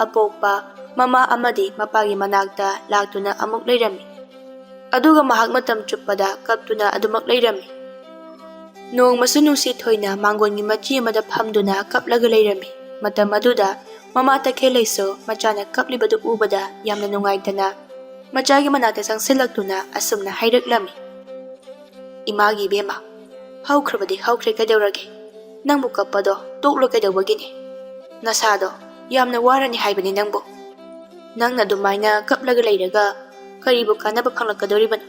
ꯑꯄꯣꯛꯄ ꯃꯃꯥ ꯑꯃꯗꯤ ꯃꯄꯥꯒꯤ ꯃꯅꯥꯛꯇ ꯂꯥꯛꯇꯨꯅ ꯑꯃꯨꯛ ꯂꯩꯔꯝꯃꯤ꯫ ꯑꯗꯨꯒ ꯃꯍꯥꯛ ꯃꯇꯝ ꯆꯨꯞꯄꯗ ꯀꯞꯇꯨꯅ ꯑꯗꯨꯃꯛ ꯂꯩꯔꯝꯃꯤ꯫ ꯅꯣꯡꯃꯁꯨ ꯅꯨꯡꯁꯤꯊꯣꯏꯅ ꯃꯥꯡꯒꯣꯟꯒꯤ ꯃꯆꯤ ꯑꯃꯗ ꯐꯝꯗꯨꯅ ꯀꯞꯂꯒ ꯂꯩꯔꯝꯃꯤ꯫ ꯃꯇꯝ ꯑꯗꯨꯗ ꯃꯃꯥ ꯇꯈꯦꯜꯂꯩꯁꯨ ꯃꯆꯥꯅ ꯀꯞꯂꯤꯕꯗꯨ ꯎꯕꯗ ꯌꯥꯝꯅ ꯅꯨꯡꯉꯥꯏꯇꯅ ꯃꯆꯥꯒꯤ ꯃꯅꯥꯛꯇ ꯆꯪꯁꯤꯜꯂꯛꯇꯨꯅ ꯑꯁꯨꯝꯅ ꯍꯥꯏꯔꯛꯂꯝꯃꯤ, "ꯏꯃꯥꯒꯤ ꯏꯕꯦꯝꯃ, ꯍꯧꯈ꯭ꯔꯕꯗꯤ ꯍꯧꯈ꯭ꯔꯦ, ꯀꯩꯗꯧꯔꯒꯦ? ꯅꯪꯕꯨ ꯀꯞꯄꯗꯣ ꯇꯣꯛꯂꯣ, ꯀꯩꯗꯧꯕꯒꯤꯅꯦ? ꯅꯁꯥꯗꯣ ꯌꯥꯝꯅ ꯋꯥꯔꯅꯤ ꯍꯥꯏꯕꯅꯤ ꯅꯪꯕꯨ꯫ ꯅꯪꯅ ꯑꯗꯨꯃꯥꯏꯅ ꯀꯞꯂꯒ ꯂꯩꯔꯒ ꯀꯔꯤꯕꯨ ꯀꯥꯟꯅꯕ ꯐꯪꯂꯛꯀꯗꯧꯔꯤꯕꯅꯣ?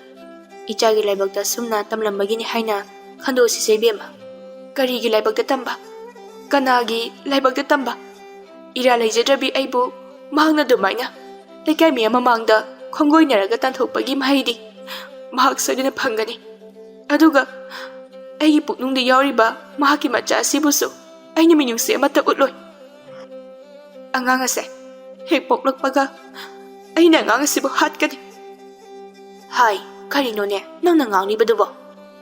ꯏꯆꯥꯒꯤ ꯂꯥꯏꯕꯛꯇ ꯁꯨꯝꯅ ꯇꯝꯂꯝꯕꯒꯤꯅꯤ ꯍꯥꯏꯅ ꯈꯟꯗꯣꯛꯁꯤꯁꯦ ꯏꯕꯦꯝꯃ꯫ ꯀꯔꯤꯒꯤ ꯂꯥꯏꯕꯛꯇ ꯇꯝꯕ? ꯀꯅꯥꯒꯤ ꯂꯥꯏꯕꯛꯇ ꯇꯝꯕ? ꯏꯔꯥ ꯂꯩꯖꯗ꯭ꯔꯕꯤ ꯑꯩꯕꯨ ꯃꯍꯥꯛꯅ ꯑꯗꯨꯃꯥꯏꯅ ꯂꯩꯀꯥꯏ ꯃꯤꯌꯥꯝ ꯃꯃꯥꯡꯗ ꯈꯣꯡꯒꯣꯏꯅꯔꯒ ꯇꯥꯟꯊꯣꯛꯄꯒꯤ ꯃꯍꯩꯗꯤ ꯃꯍꯥꯛ ꯁꯣꯏꯗꯅ ꯐꯪꯒꯅꯤ꯫ ꯑꯗꯨꯒ ꯑꯩꯒꯤ ꯄꯨꯛꯅꯨꯡꯗ ꯌꯥꯎꯔꯤꯕ ꯃꯍꯥꯛꯀꯤ ꯃꯆꯥ ꯑꯁꯤꯕꯨꯁꯨ ꯑꯩꯅ ꯃꯤꯅꯨꯡꯁꯤ ꯑꯃꯠꯇ ꯎꯠꯂꯣꯏ꯫ ꯑꯉꯥꯡ ꯑꯁꯦ ꯍꯦꯛ ꯄꯣꯛꯂꯛꯄꯒ ꯑꯩꯅ ꯑꯉꯥꯡ ꯑꯁꯤꯕꯨ ꯍꯥꯠꯀꯅꯤ꯫ ꯍꯥꯏ, ꯀꯔꯤꯅꯣꯅꯦ ꯅꯪꯅ ꯉꯥꯡꯂꯤꯕꯗꯨꯕꯣ?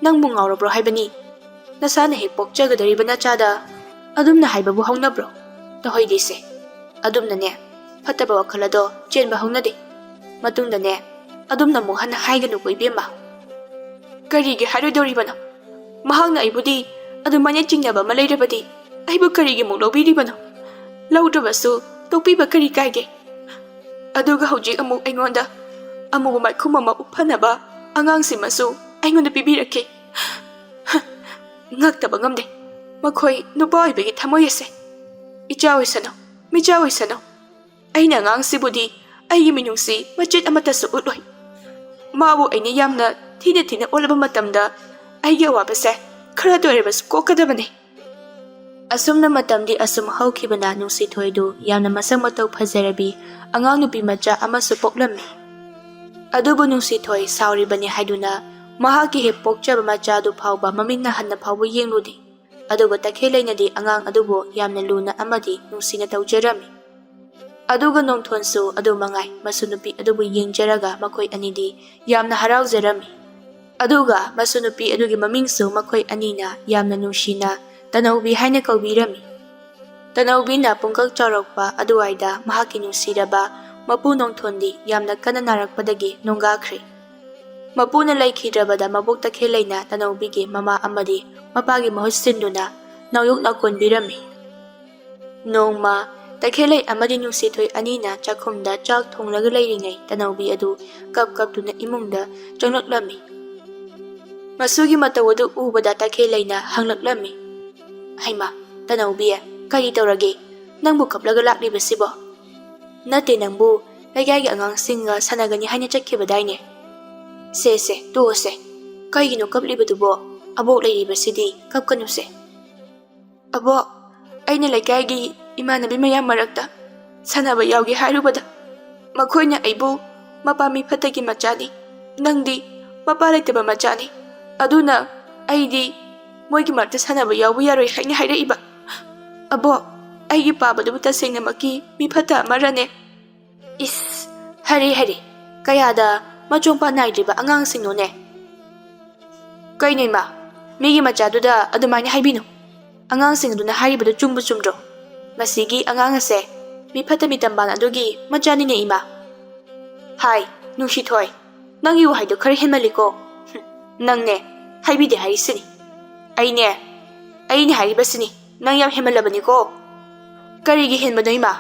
ꯅꯪꯕꯨ ꯉꯥꯎꯔꯕ꯭ꯔꯣ ꯍꯥꯏꯕꯅꯤ? ꯅꯁꯥꯅ ꯍꯦꯛ ꯄꯣꯛꯆꯒꯗꯧꯔꯤꯕ ꯅꯆꯥꯗ ꯑꯗꯨꯝꯅ ꯍꯥꯏꯕꯕꯨ ꯍꯧꯅꯕ꯭ꯔꯣ? ꯇꯧꯍꯩꯗꯦꯁꯦ꯫ ꯑꯗꯨꯝꯅꯅꯦ, ꯐꯠꯇꯕ ꯋꯥꯈꯜ ꯑꯗꯣ ꯆꯦꯟꯕ ꯍꯧꯅꯗꯦ꯫ ꯃꯇꯨꯡꯗꯅꯦ, ꯑꯗꯨꯝꯅ ꯑꯃꯨꯛ ꯍꯟꯅ ꯍꯥꯏꯒꯅꯨꯀꯣ ꯏꯕꯦꯝꯃ꯫ ꯀꯔꯤꯒꯤ ꯍꯥꯏꯔꯣꯏꯗꯧꯔꯤꯕꯅꯣ? ꯃꯍꯥꯛꯅ ꯑꯩꯕꯨꯗꯤ ꯑꯗꯨꯃꯥꯏꯅ ꯆꯤꯡꯅꯕ ꯑꯃ ꯂꯩꯔꯕꯗꯤ ꯑꯩꯕꯨ ꯀꯔꯤꯒꯤ ꯑꯃꯨꯛ ꯂꯧꯕꯤꯔꯤꯕꯅꯣ? ꯂꯧꯗ꯭ꯔꯕꯁꯨ ꯇꯣꯛꯄꯤꯕ ꯀꯔꯤ ꯀꯥꯏꯒꯦ? ꯑꯗꯨꯒ ꯍꯧꯖꯤꯛ ꯑꯃꯨꯛ ꯑꯩꯉꯣꯟꯗ ꯑꯃꯨꯕ ꯃꯥꯏꯈꯨꯝ ꯑꯃ ꯎꯞꯍꯟꯅꯕ ꯑꯉꯥꯡꯁꯤꯃꯁꯨ ꯑꯩꯉꯣꯟꯗ ꯄꯤꯕꯤꯔꯛꯈꯤ꯫ ꯉꯛꯇꯕ ꯉꯝꯗꯦ ꯃꯈꯣꯏ ꯅꯨꯄꯥ ꯑꯣꯏꯕꯒꯤ ꯊꯃꯣꯏ ꯑꯁꯦ꯫ ꯏꯆꯥ ꯑꯣꯏꯁꯅꯨ, ꯃꯤꯆꯥ ꯑꯣꯏꯁꯅꯨ꯫ ꯑꯩꯅ ꯑꯉꯥꯡꯁꯤꯕꯨꯗꯤ ꯑꯩꯒꯤ ꯃꯤꯅꯨꯡꯁꯤ ꯃꯆꯦꯠ ꯑꯃꯠꯇꯁꯨ ꯎꯠꯂꯣꯏ꯫ ꯃꯥꯕꯨ ꯑꯩꯅ ꯌꯥꯝꯅ ꯊꯤꯅ ꯊꯤꯅ ꯑꯣꯠꯂꯕ ꯃꯇꯝꯗ ꯑꯩꯒꯤ ꯑꯋꯥꯕꯁꯦ ꯈꯔꯇ ꯑꯣꯏꯔꯕꯁꯨ ꯀꯣꯛꯀꯗꯕꯅꯤ꯫ ꯑꯁꯨꯝꯅ ꯃꯇꯝꯗꯤ ꯑꯁꯨꯝ ꯍꯧꯈꯤꯕꯅ ꯅꯨꯡꯁꯤꯊꯣꯏꯗꯨ ꯌꯥꯝꯅ ꯃꯁꯛ ꯃꯇꯧ ꯐꯖꯔꯕꯤ ꯑꯉꯥꯡ ꯅꯨꯄꯤ ꯃꯆꯥ ꯑꯃꯁꯨ ꯄꯣꯛꯂꯝꯃꯤ꯫ ꯑꯗꯨꯕꯨ ꯅꯨꯡꯁꯤꯊꯣꯏ ꯁꯥꯎꯔꯤꯕꯅꯤ ꯍꯥꯏꯗꯨꯅ ꯃꯍꯥꯛꯀꯤ ꯍꯦꯛ ꯄꯣꯛꯆꯕ ꯃꯆꯥꯗꯨ ꯐꯥꯎꯕ ꯃꯃꯤꯠꯅ ꯍꯟꯅ ꯐꯥꯎꯕ ꯌꯦꯡꯂꯨꯗꯦ꯫ ꯑꯗꯨꯒ ꯇꯈꯦꯜꯂꯩꯅꯗꯤ ꯑꯉꯥꯡ ꯑꯗꯨꯕꯨ ꯌꯥꯝꯅ ꯂꯨꯅ ꯑꯃꯗꯤ ꯅꯨꯡꯁꯤꯅ ꯇꯧꯖꯔꯝꯃꯤ꯫ ꯑꯗꯨꯒ ꯅꯣꯡꯊꯣꯟꯁꯨ ꯑꯗꯨ ꯃꯉꯥꯏ ꯃꯁꯨ ꯅꯨꯄꯤ ꯑꯗꯨꯕꯨ ꯌꯦꯡꯖꯔꯒ ꯃꯈꯣꯏ ꯑꯅꯤꯗꯤ ꯌꯥꯝꯅ ꯍꯔꯥꯎꯖꯔꯝꯃꯤ꯫ ꯑꯗꯨꯒ ꯃꯁꯨ ꯅꯨꯄꯤ ꯑꯗꯨꯒꯤ ꯃꯃꯤꯡꯁꯨ ꯃꯈꯣꯏ ꯑꯅꯤꯅ ꯌꯥꯝꯅ ꯅꯨꯡꯁꯤꯅ ꯇꯅꯧꯕꯤ ꯍꯥꯏꯅ ꯀꯧꯕꯤꯔꯝꯃꯤ꯫ ꯇꯅꯧꯕꯤꯅ ꯄꯨꯡꯀꯛ ꯆꯥꯎꯔꯛꯄ ꯑꯗꯨꯋꯥꯏꯗ ꯃꯍꯥꯛꯀꯤ ꯅꯨꯡꯁꯤꯔꯕ ꯃꯄꯨ ꯅꯣꯡꯊꯣꯟꯗꯤ ꯌꯥꯝꯅ ꯀꯟꯅ ꯅꯥꯔꯛꯄꯗꯒꯤ ꯅꯣꯡꯒꯥꯈ꯭ꯔꯦ꯫ ꯃꯄꯨꯅ ꯂꯩꯈꯤꯗ꯭ꯔꯕꯗ ꯃꯕꯣꯛ ꯇꯈꯦꯜꯂꯩꯅ ꯇꯅꯧꯕꯤꯒꯤ ꯃꯃꯥ ꯑꯃꯗꯤ ꯃꯄꯥꯒꯤ ꯃꯍꯨꯠ ꯁꯤꯟꯗꯨꯅ ꯅꯥꯌꯣꯛꯅ ꯀꯣꯟꯕꯤꯔꯝꯃꯤ꯫ ꯅꯣꯡꯃ ꯇꯈꯦꯜꯂꯩ ꯑꯃꯗꯤ ꯅꯨꯡꯁꯤꯊꯣꯏ ꯑꯅꯤꯅ ꯆꯥꯛꯈꯨꯝꯗ ꯆꯥꯛ ꯊꯣꯡꯂꯒ ꯂꯩꯔꯤꯉꯩ ꯇꯅꯧꯕꯤ ꯑꯗꯨ ꯀꯞ ꯀꯞꯇꯨꯅ ꯏꯃꯨꯡꯗ ꯆꯪꯂꯛꯂꯝꯃꯤ꯫ ꯃꯁꯨꯒꯤ ꯃꯇꯧ ꯑꯗꯨ ꯎꯕꯗ ꯇꯈꯦꯜꯂꯩꯅ ꯍꯪꯂꯛꯂꯝꯃꯤ, "ꯍꯩꯃꯥ, ꯇꯅꯧꯕꯤ, ꯀꯔꯤ ꯇꯧꯔꯒꯦ? ꯅꯪꯕꯨ ꯀꯞꯂꯒ ꯂꯥꯛꯂꯤꯕꯁꯤꯕꯣ? ꯅꯠꯇꯦ, ꯅꯪꯕꯨ ꯂꯩꯀꯥꯏꯒꯤ ꯑꯉꯥꯡꯁꯤꯡꯒ ꯁꯥꯟꯅꯒꯅꯤ ꯍꯥꯏꯅ ꯆꯠꯈꯤꯕꯗꯥꯏꯅꯦ?" "ꯁꯦ ꯁꯦ, ꯇꯣꯛꯑꯣꯁꯦ꯫ ꯀꯩꯒꯤꯅꯣ ꯀꯞꯂꯤꯕꯗꯨꯕꯣ? ꯑꯕꯣꯛ ꯂꯩꯔꯤꯕꯁꯤꯗꯤ, ꯀꯞꯀꯅꯨꯁꯦ꯫" "ꯑꯕꯣꯛ, ꯑꯩꯅ ꯂꯩꯀꯥꯏꯒꯤ ꯏꯃꯥꯟꯅꯕꯤ ꯃꯌꯥꯝ ꯃꯔꯛꯇ ꯁꯥꯟꯅꯕ ꯌꯥꯎꯒꯦ ꯍꯥꯏꯔꯨꯕꯗ ꯃꯈꯣꯏꯅ ꯑꯩꯕꯨ ꯃꯄꯥ ꯃꯤ ꯐꯠꯇꯒꯤ ꯃꯆꯥꯅꯤ, ꯅꯪꯗꯤ ꯃꯄꯥ ꯂꯩꯇꯕ ꯃꯆꯥꯅꯤ, ꯑꯗꯨꯅ ꯑꯩꯗꯤ ꯃꯣꯏꯒꯤ ꯃꯔꯛꯇ ꯁꯥꯟꯅꯕ ꯌꯥꯎꯕ ꯌꯥꯔꯣꯏ ꯍꯥꯏꯅ ꯍꯥꯏꯔꯛꯏꯕ꯫ ꯑꯕꯣꯛ, ꯑꯩꯒꯤ ꯄꯥꯕꯗꯨꯕꯨ ꯇꯁꯦꯡꯅꯃꯛꯀꯤ ꯃꯤ ꯐꯠꯇ ꯑꯃꯔꯅꯦ?" "ꯏꯁ, ꯍꯔꯦ ꯍꯔꯦ, ꯀꯌꯥꯗ ꯃꯆꯣꯡꯄꯥ ꯅꯥꯏꯗ꯭ꯔꯤꯕ ꯑꯉꯥꯡꯁꯤꯡꯅꯣꯅꯦ!" "ꯀꯩꯅꯣ ꯏꯃꯥ, ꯃꯤꯒꯤ ꯃꯆꯥꯗꯨꯗ ꯑꯗꯨꯃꯥꯏꯅ ꯍꯥꯏꯕꯤꯅꯨ꯫ ꯑꯉꯥꯡꯁꯤꯡ ꯑꯗꯨꯅ ꯍꯥꯏꯔꯤꯕꯗꯨ ꯆꯨꯝꯕꯨ ꯆꯨꯝꯗ꯭ꯔꯣ? ꯃꯁꯤꯒꯤ ꯑꯉꯥꯡ ꯑꯁꯦ ꯃꯤ ꯐꯠꯇ ꯃꯤ ꯇꯝꯕꯥꯟ ꯑꯗꯨꯒꯤ ꯃꯆꯥꯅꯤꯅꯦ ꯏꯃꯥ꯫" "ꯍꯥꯏ, ꯅꯨꯡꯁꯤꯊꯣꯏ, ꯅꯪꯒꯤ ꯋꯥꯍꯩꯗꯣ ꯈꯔ ꯍꯦꯟꯃꯜꯂꯤꯀꯣ꯫ ꯍꯨꯝ, ꯅꯪꯅꯦ, ꯍꯥꯏꯕꯤꯗꯦ ꯍꯥꯏꯔꯤꯁꯤꯅꯤ꯫ ꯑꯩꯅꯦ, ꯑꯩꯅꯦ ꯍꯥꯏꯔꯤꯕꯁꯤꯅꯤ, ꯅꯪ ꯌꯥꯝ ꯍꯦꯟꯃꯜꯂꯕꯅꯤꯀꯣ꯫" "ꯀꯔꯤꯒꯤ ꯍꯦꯟꯕꯅꯣ ꯏꯃꯥ?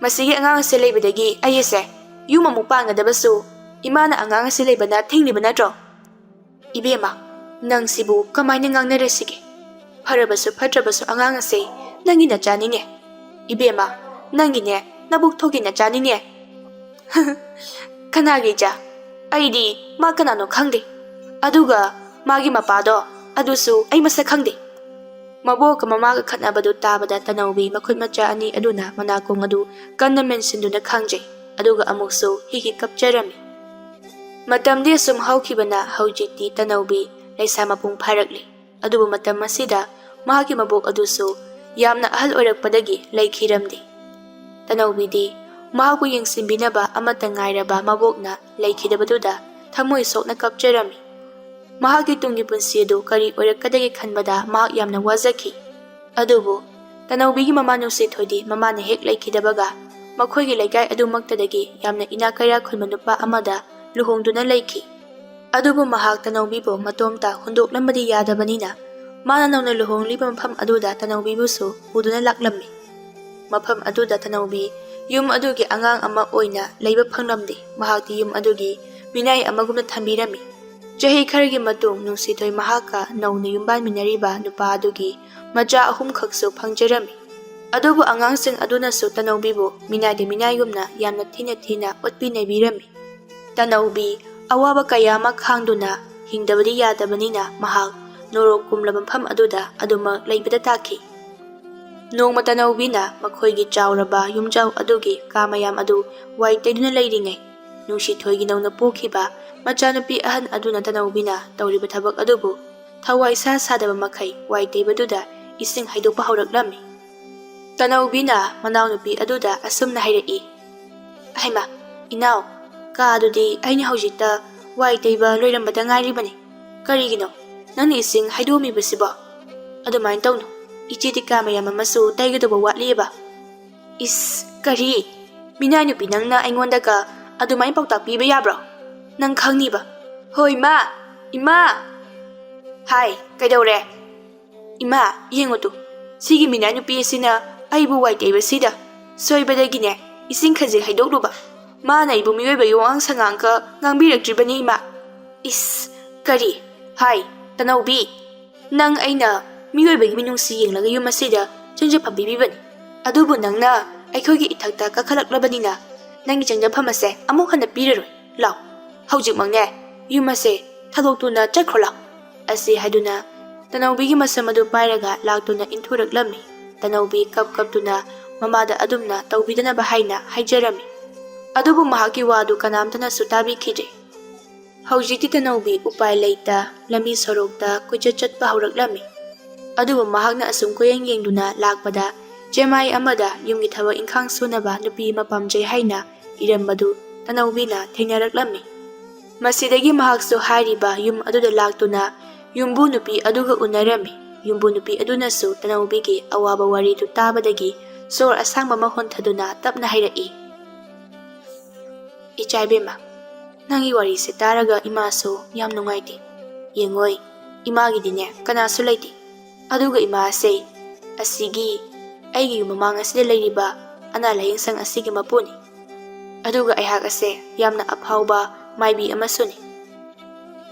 ꯃꯁꯤꯒꯤ ꯑꯉꯥꯡ ꯑꯁꯦ ꯂꯩꯕꯗꯒꯤ ꯑꯩ ꯑꯁꯦ ꯌꯨꯝ ꯑꯃꯨꯛ ꯄꯥꯟꯒꯗꯕꯁꯨ ꯏꯃꯥꯅ ꯑꯉꯥꯡ ꯑꯁꯤ ꯂꯩꯕꯅ ꯊꯤꯡꯂꯤꯕ ꯅꯠꯇ꯭ꯔꯣ?" "ꯏꯕꯦꯝꯃ, ꯅꯪꯁꯤꯕꯨ ꯀꯃꯥꯏꯅ ꯉꯥꯡꯅꯔꯁꯤꯒꯦ? ꯐꯔꯕꯁꯨ ꯐꯠꯇ꯭ꯔꯕꯁꯨ ꯑꯉꯥꯡ ꯑꯁꯦ ꯅꯪꯒꯤ ꯅꯆꯥꯅꯤꯅꯦ꯫ ꯏꯕꯦꯝꯃ, ꯅꯪꯒꯤꯅꯦ, ꯅꯕꯨꯛ ꯊꯣꯛꯀꯤ ꯅꯆꯥꯅꯤꯅꯦ꯫" "ꯀꯅꯥꯒꯤ ꯏꯆꯥ? ꯑꯩꯗꯤ ꯃꯥ ꯀꯅꯥꯅꯣ ꯈꯪꯗꯦ꯫ ꯑꯗꯨꯒ ꯃꯥꯒꯤ ꯃꯄꯥꯗꯣ, ꯑꯗꯨꯁꯨ ꯑꯩ ꯃꯁꯛ ꯈꯪꯗꯦ꯫" ꯃꯕꯣꯛꯀ ꯃꯃꯥꯒ ꯈꯠꯅꯕꯗꯨ ꯇꯥꯕꯗ ꯇꯅꯧꯕꯤ ꯃꯈꯨꯠ ꯃꯆꯥ ꯑꯅꯤ ꯑꯗꯨꯅ ꯃꯅꯥꯀꯣꯡ ꯑꯗꯨ ꯀꯟꯅ ꯃꯦꯟꯁꯤꯟꯗꯨꯅ ꯈꯥꯡꯖꯩ, ꯑꯗꯨꯒ ꯑꯃꯨꯛꯁꯨ ꯍꯤꯒꯤ ꯀꯞꯆꯔꯝꯃꯤ꯫ ꯃꯇꯝꯗꯤ ꯑꯁꯨꯝ ꯍꯧꯈꯤꯕꯅ ꯍꯧꯖꯤꯛꯇꯤ ꯇꯅꯧꯕꯤ ꯂꯩꯁꯥ ꯃꯄꯨꯡ ꯐꯥꯔꯛꯂꯤ꯫ ꯑꯗꯨꯕꯨ ꯃꯇꯝ ꯑꯁꯤꯗ ꯃꯍꯥꯛꯀꯤ ꯃꯕꯣꯛ ꯑꯗꯨꯁꯨ ꯌꯥꯝꯅ ꯑꯍꯜ ꯑꯣꯏꯔꯛꯄꯗꯒꯤ ꯂꯩꯈꯤꯔꯝꯗꯦ꯫ ꯇꯅꯧꯕꯤꯗꯤ ꯃꯍꯥꯛꯄꯨ ꯌꯦꯡꯁꯤꯟꯕꯤꯅꯕ ꯑꯃꯠꯇ ꯉꯥꯏꯔꯕ ꯃꯕꯣꯛꯅ ꯂꯩꯈꯤꯗꯕꯗꯨꯗ ꯊꯃꯣꯏ ꯁꯣꯛꯅ ꯀꯞꯆꯔꯝꯃꯤ꯫ ꯃꯍꯥꯛꯀꯤ ꯇꯨꯡꯒꯤ ꯄꯨꯟꯁꯤ ꯑꯗꯨ ꯀꯔꯤ ꯑꯣꯏꯔꯛꯀꯗꯒꯦ ꯈꯟꯕꯗ ꯃꯍꯥꯛ ꯌꯥꯝꯅ ꯋꯥꯖꯈꯤ꯫ ꯑꯗꯨꯕꯨ ꯇꯅꯧꯕꯤꯒꯤ ꯃꯃꯥ ꯅꯨꯡꯁꯤꯊꯣꯏꯗꯤ ꯃꯃꯥꯅ ꯍꯦꯛ ꯂꯩꯈꯤꯗꯕꯒ ꯃꯈꯣꯏꯒꯤ ꯂꯩꯀꯥꯏ ꯑꯗꯨꯃꯛꯇꯗꯒꯤ ꯌꯥꯝꯅ ꯏꯅꯥꯛ ꯀꯩꯔꯥꯛ ꯈꯨꯟꯕ ꯅꯨꯄꯥ ꯑꯃꯗ ꯂꯨꯍꯣꯡꯗꯨꯅ ꯂꯩꯈꯤ꯫ ꯑꯗꯨꯕꯨ ꯃꯍꯥꯛ ꯇꯅꯧꯕꯤꯕꯨ ꯃꯇꯣꯝꯇ ꯍꯨꯟꯗꯣꯛꯂꯝꯕꯗꯤ ꯌꯥꯗꯕꯅꯤꯅ ꯃꯥꯅ ꯅꯧꯅ ꯂꯨꯍꯣꯡꯂꯤꯕ ꯃꯐꯝ ꯑꯗꯨꯗ ꯇꯅꯧꯕꯤꯕꯨꯁꯨ ꯄꯨꯗꯨꯅ ꯂꯥꯛꯂꯝꯃꯤ꯫ ꯃꯐꯝ ꯑꯗꯨꯗ ꯇꯅꯧꯕꯤ ꯌꯨꯝ ꯑꯗꯨꯒꯤ ꯑꯉꯥꯡ ꯑꯃ ꯑꯣꯏꯅ ꯂꯩꯕ ꯐꯪꯂꯝꯗꯦ꯫ ꯃꯍꯥꯛꯇꯤ ꯌꯨꯝ ꯑꯗꯨꯒꯤ ꯃꯤꯅꯥꯏ ꯑꯃꯒꯨꯝꯅ ꯊꯝꯕꯤꯔꯝꯃꯤ꯫ ꯆꯍꯤ ꯈꯔꯒꯤ ꯃꯇꯨꯡ ꯅꯨꯡꯁꯤꯊꯣꯏ ꯃꯍꯥꯛꯀ ꯅꯧꯅ ꯌꯨꯝꯕꯥꯟꯃꯤꯟꯅꯔꯤꯕ ꯅꯨꯄꯥ ꯑꯗꯨꯒꯤ ꯃꯆꯥ ꯑꯍꯨꯝꯈꯛꯁꯨ ꯐꯪꯖꯔꯝꯃꯤ꯫ ꯑꯗꯨꯕꯨ ꯑꯉꯥꯡꯁꯤꯡ ꯑꯗꯨꯅꯁꯨ ꯇꯅꯧꯕꯤꯕꯨ ꯃꯤꯅꯥꯏꯗ ꯃꯤꯅꯥꯏꯒꯨꯝꯅ ꯌꯥꯝꯅ ꯊꯤꯅ ꯊꯤꯅ ꯑꯣꯠꯄꯤ ꯅꯩꯕꯤꯔꯝꯃꯤ꯫ ꯇꯅꯧꯕꯤ ꯑꯋꯥꯕ ꯀꯌꯥ ꯑꯃ ꯈꯥꯡꯗꯨꯅ ꯍꯤꯡꯗꯕꯗꯤ ꯌꯥꯗꯕꯅꯤꯅ ꯃꯍꯥꯛ ꯅꯣꯔꯣꯛ ꯀꯨꯝꯂꯕ ꯃꯐꯝ ꯑꯗꯨꯗ ꯑꯗꯨꯃꯛ ꯂꯩꯕꯗ ꯇꯥꯈꯤ꯫ ꯅꯣꯡꯃ ꯇꯅꯧꯕꯤꯅ ꯃꯈꯣꯏꯒꯤ ꯆꯥꯎꯔꯕ ꯌꯨꯝꯖꯥꯎ ꯑꯗꯨꯒꯤ ꯀꯥ ꯃꯌꯥꯝ ꯑꯗꯨ ꯋꯥꯏ ꯇꯩꯗꯨꯅ ꯂꯩꯔꯤꯉꯩ, ꯅꯨꯡꯁꯤꯊꯣꯏꯒꯤ ꯅꯧꯅ ꯄꯣꯛꯈꯤꯕ ꯃꯆꯥꯅꯨꯄꯤ ꯑꯍꯟ ꯑꯗꯨꯅ ꯇꯅꯧꯕꯤꯅ ꯇꯧꯔꯤꯕ ꯊꯕꯛ ꯑꯗꯨꯕꯨ ꯊꯋꯥꯏ ꯁꯥ ꯁꯥꯗꯕ ꯃꯈꯩ ꯋꯥꯏ ꯇꯩꯕꯗꯨꯗ ꯏꯁꯤꯡ ꯍꯩꯗꯣꯛꯄ ꯍꯧꯔꯛꯂꯝꯃꯤ꯫ ꯇꯅꯧꯕꯤꯅ ꯃꯅꯥꯎꯅꯨꯄꯤ ꯑꯗꯨꯗ ꯑꯁꯨꯝꯅ ꯍꯥꯏꯔꯛꯏ, "ꯍꯩꯃꯥ, ꯏꯅꯥꯎ, ꯀꯥ ꯑꯗꯨꯗꯤ ꯑꯩꯅ ꯍꯧꯖꯤꯛꯇ ꯋꯥꯏ ꯇꯩꯕ ꯂꯣꯏꯔꯝꯕꯗ ꯉꯥꯏꯔꯤꯕꯅꯤ꯫ ꯀꯔꯤꯒꯤꯅꯣ ꯅꯪꯅ ꯏꯁꯤꯡ ꯍꯩꯗꯣꯛꯑꯝꯃꯤꯕꯁꯤꯕꯣ? ꯑꯗꯨꯃꯥꯏꯅ ꯇꯧꯅꯨ, ꯏꯆꯦꯗꯤ ꯀꯥ ꯃꯌꯥꯝ ꯑꯃꯁꯨ ꯇꯩꯒꯗꯧꯕ ꯋꯥꯠꯂꯤꯑꯕ꯫" "ꯏꯁ, ꯀꯔꯤ? ꯃꯤꯅꯥꯏ ꯅꯨꯄꯤ ꯅꯪꯅ ꯑꯩꯉꯣꯟꯗꯒ ꯑꯗꯨꯃꯥꯏꯅ ꯄꯥꯎꯇꯥꯛ ꯄꯤꯕ ꯌꯥꯕ꯭ꯔꯣ? ꯅꯪ ꯈꯪꯅꯤꯕ꯫" "ꯍꯣꯏ, ꯏꯃꯥ! ꯏꯃꯥ!" "ꯍꯥꯏ, ꯀꯩꯗꯧꯔꯦ?" "ꯏꯃꯥ, ꯌꯦꯡꯉꯨ ꯇꯨ, ꯁꯤꯒꯤ ꯃꯤꯅꯥꯏ ꯅꯨꯄꯤ ꯑꯁꯤꯅ ꯑꯩꯕꯨ ꯋꯥꯏ ꯇꯩꯕꯁꯤꯗ ꯁꯣꯏꯕꯗꯒꯤꯅꯦ ꯏꯁꯤꯡ ꯈꯖꯤꯛ ꯍꯩꯗꯣꯛꯂꯨꯕ꯫ ꯃꯥꯅ ꯑꯩꯕꯨ ꯃꯤꯑꯣꯏꯕꯒꯤ ꯋꯥꯉꯥꯡ ꯁꯉꯥꯡꯒ ꯉꯥꯡꯕꯤꯔꯛꯇ꯭ꯔꯤꯕꯅꯤ, ꯏꯃꯥ꯫" "ꯏꯁ, ꯀꯔꯤ? ꯍꯥꯏ, ꯇꯅꯧꯕꯤ, ꯅꯪ ꯑꯩꯅ ꯃꯤꯑꯣꯏꯕꯒꯤ ꯃꯤꯅꯨꯡꯁꯤ ꯌꯦꯡꯂꯒ ꯌꯨꯝ ꯑꯁꯤꯗ ꯆꯪꯖꯐꯝ ꯄꯤꯕꯤꯕꯅꯤ꯫ ꯑꯗꯨꯕꯨ ꯅꯪꯅ ꯑꯩꯈꯣꯏꯒꯤ ꯏꯊꯛꯇ ꯀꯥꯈꯠꯂꯛꯂꯕꯅꯤꯅ ꯅꯪꯒꯤ ꯆꯪꯖꯐꯝ ꯑꯁꯦ ꯑꯃꯨꯛ ꯍꯟꯅ ꯄꯤꯔꯔꯣꯏ꯫ ꯂꯥꯎ, ꯍꯧꯖꯤꯛꯃꯛꯅꯦ ꯌꯨꯝ ꯑꯁꯦ ꯊꯥꯗꯣꯛꯇꯨꯅ ꯆꯠꯈ꯭ꯔꯣ ꯂꯥꯎ꯫" ꯑꯁꯤ ꯍꯥꯏꯗꯨꯅ ꯇꯅꯧꯕꯤꯒꯤ ꯃꯁꯝ ꯑꯗꯨ ꯄꯥꯏꯔꯒ ꯂꯥꯛꯇꯨꯅ ꯏꯟꯊꯨꯔꯛꯂꯝꯃꯤ꯫ ꯇꯅꯧꯕꯤ ꯀꯞ ꯀꯞꯇꯨꯅ ꯃꯃꯥꯗ ꯑꯗꯨꯝꯅ ꯇꯧꯕꯤꯗꯅꯕ ꯍꯥꯏꯅ ꯍꯥꯏꯖꯔꯝꯃꯤ꯫ ꯑꯗꯨꯕꯨ ꯃꯍꯥꯛꯀꯤ ꯋꯥꯗꯨ ꯀꯅꯥꯝꯇꯅꯁꯨ ꯇꯥꯕꯤꯈꯤꯗ꯭ꯔꯦ꯫ ꯍꯧꯖꯤꯛꯇꯤ ꯇꯅꯧꯕꯤ ꯎꯄꯥꯏ ꯂꯩꯇ ꯂꯝꯕꯤ ꯁꯣꯔꯣꯛꯇ ꯀꯣꯏꯆꯠ ꯆꯠꯄ ꯍꯧꯔꯛꯂꯝꯃꯤ꯫ ꯑꯗꯨꯕꯨ ꯃꯍꯥꯛꯅ ꯑꯁꯨꯝ ꯀꯣꯏꯌꯦꯡ ꯌꯦꯡꯗꯨꯅ ꯂꯥꯛꯄꯗ ꯆꯦꯃꯥꯏ ꯑꯃꯗ ꯌꯨꯝꯒꯤ ꯊꯕꯛ ꯏꯪꯈꯥꯡ ꯁꯨꯅꯕ ꯅꯨꯄꯤ ꯑꯃ ꯄꯥꯝꯖꯩ ꯍꯥꯏꯅ ꯏꯔꯝꯕꯗꯨ ꯇꯅꯧꯕꯤꯅ ꯊꯦꯡꯅꯔꯛꯂꯝꯃꯤ꯫ ꯃꯁꯤꯗꯒꯤ ꯃꯍꯥꯛꯁꯨ ꯍꯥꯏꯔꯤꯕ ꯌꯨꯝ ꯑꯗꯨꯗ ꯂꯥꯛꯇꯨꯅ ꯌꯨꯝꯕꯨ ꯅꯨꯄꯤ ꯑꯗꯨꯒ ꯎꯅꯔꯝꯃꯤ꯫ ꯌꯨꯝꯕꯨ ꯅꯨꯄꯤ ꯑꯗꯨꯅꯁꯨ ꯇꯅꯧꯕꯤꯒꯤ ꯑꯋꯥꯕ ꯋꯥꯔꯤꯗꯨ ꯇꯥꯕꯗꯒꯤ ꯁꯣꯔ ꯑꯁꯥꯡꯕ ꯑꯃ ꯍꯣꯟꯊꯗꯨꯅ ꯇꯞꯅ ꯍꯥꯏꯔꯛꯏ, "ꯏꯆꯥ ꯏꯕꯦꯝꯃ, ꯅꯪꯒꯤ ꯋꯥꯔꯤꯁꯦ ꯇꯥꯔꯒ ꯏꯃꯥꯁꯨ ꯌꯥꯝ ꯅꯨꯡꯉꯥꯏꯇꯦ꯫ ꯌꯦꯡꯉꯣꯏ, ꯏꯃꯥꯒꯤꯗꯤꯅꯦ ꯀꯅꯥꯁꯨ ꯂꯩꯇꯦ꯫ ꯑꯗꯨꯒ ꯏꯃꯥꯁꯦ ꯑꯁꯤꯒꯤ ꯑꯩꯒꯤ ꯌꯨꯝ ꯃꯃꯥꯡ ꯑꯁꯤꯗ ꯂꯩꯔꯤꯕ ꯑꯅꯥ ꯂꯥꯌꯦꯡ ꯁꯪ ꯑꯁꯤꯒꯤ ꯃꯄꯨꯅꯤ꯫ ꯑꯗꯨꯒ ꯑꯩꯍꯥꯛ ꯑꯁꯦ ꯌꯥꯝꯅ ꯑꯐꯥꯎꯕ ꯃꯥꯏꯕꯤ ꯑꯃꯁꯨꯅꯤ꯫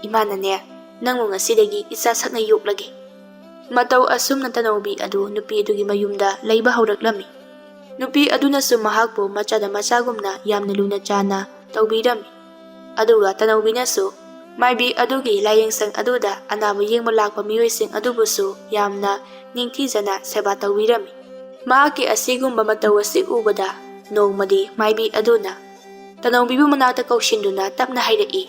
ꯏꯃꯥꯅꯅꯦ ꯅꯪꯕꯨ ꯉꯁꯤꯗꯒꯤ ꯏꯆꯥ ꯁꯛꯅ ꯌꯣꯛꯂꯒꯦ꯫" ꯃꯇꯧ ꯑꯁꯨꯝꯅ ꯇꯅꯧꯕꯤ ꯑꯗꯨ ꯅꯨꯄꯤ ꯑꯗꯨꯒꯤ ꯃꯌꯨꯝꯗ ꯂꯩꯕ ꯍꯧꯔꯛꯂꯝꯃꯤ꯫ ꯅꯨꯄꯤ ꯑꯗꯨꯅꯁꯨ ꯃꯍꯥꯛꯄꯨ ꯃꯆꯥꯗ ꯃꯆꯥꯒꯨꯝꯅ ꯌꯥꯝꯅ ꯂꯨꯅ ꯆꯥꯅ ꯇꯧꯕꯤꯔꯝꯃꯤ꯫ ꯑꯗꯨꯒ ꯇꯅꯧꯕꯤꯅꯁꯨ ꯃꯥꯏꯕꯤ ꯑꯗꯨꯒꯤ ꯂꯥꯏꯌꯦꯡꯁꯪ ꯑꯗꯨꯗ ꯑꯅꯥꯕ ꯌꯦꯡꯕ ꯂꯥꯛꯄ ꯃꯤꯑꯣꯏꯁꯤꯡ ꯑꯗꯨꯕꯨꯁꯨ ꯌꯥꯝꯅ ꯅꯤꯡꯊꯤꯖꯅ ꯁꯦꯕꯥ ꯇꯧꯕꯤꯔꯝꯃꯤ꯫ ꯃꯍꯥꯛꯀꯤ ꯑꯁꯤꯒꯨꯝꯕ ꯃꯇꯧ ꯑꯁꯤ ꯎꯕꯗ ꯅꯣꯡꯃꯗꯤ ꯃꯥꯏꯕꯤ ꯑꯗꯨꯅ ꯇꯅꯧꯕꯤꯕꯨ ꯃꯅꯥꯛꯇ ꯀꯧꯁꯤꯟꯗꯨꯅ ꯇꯞꯅ ꯍꯥꯏꯔꯛꯏ,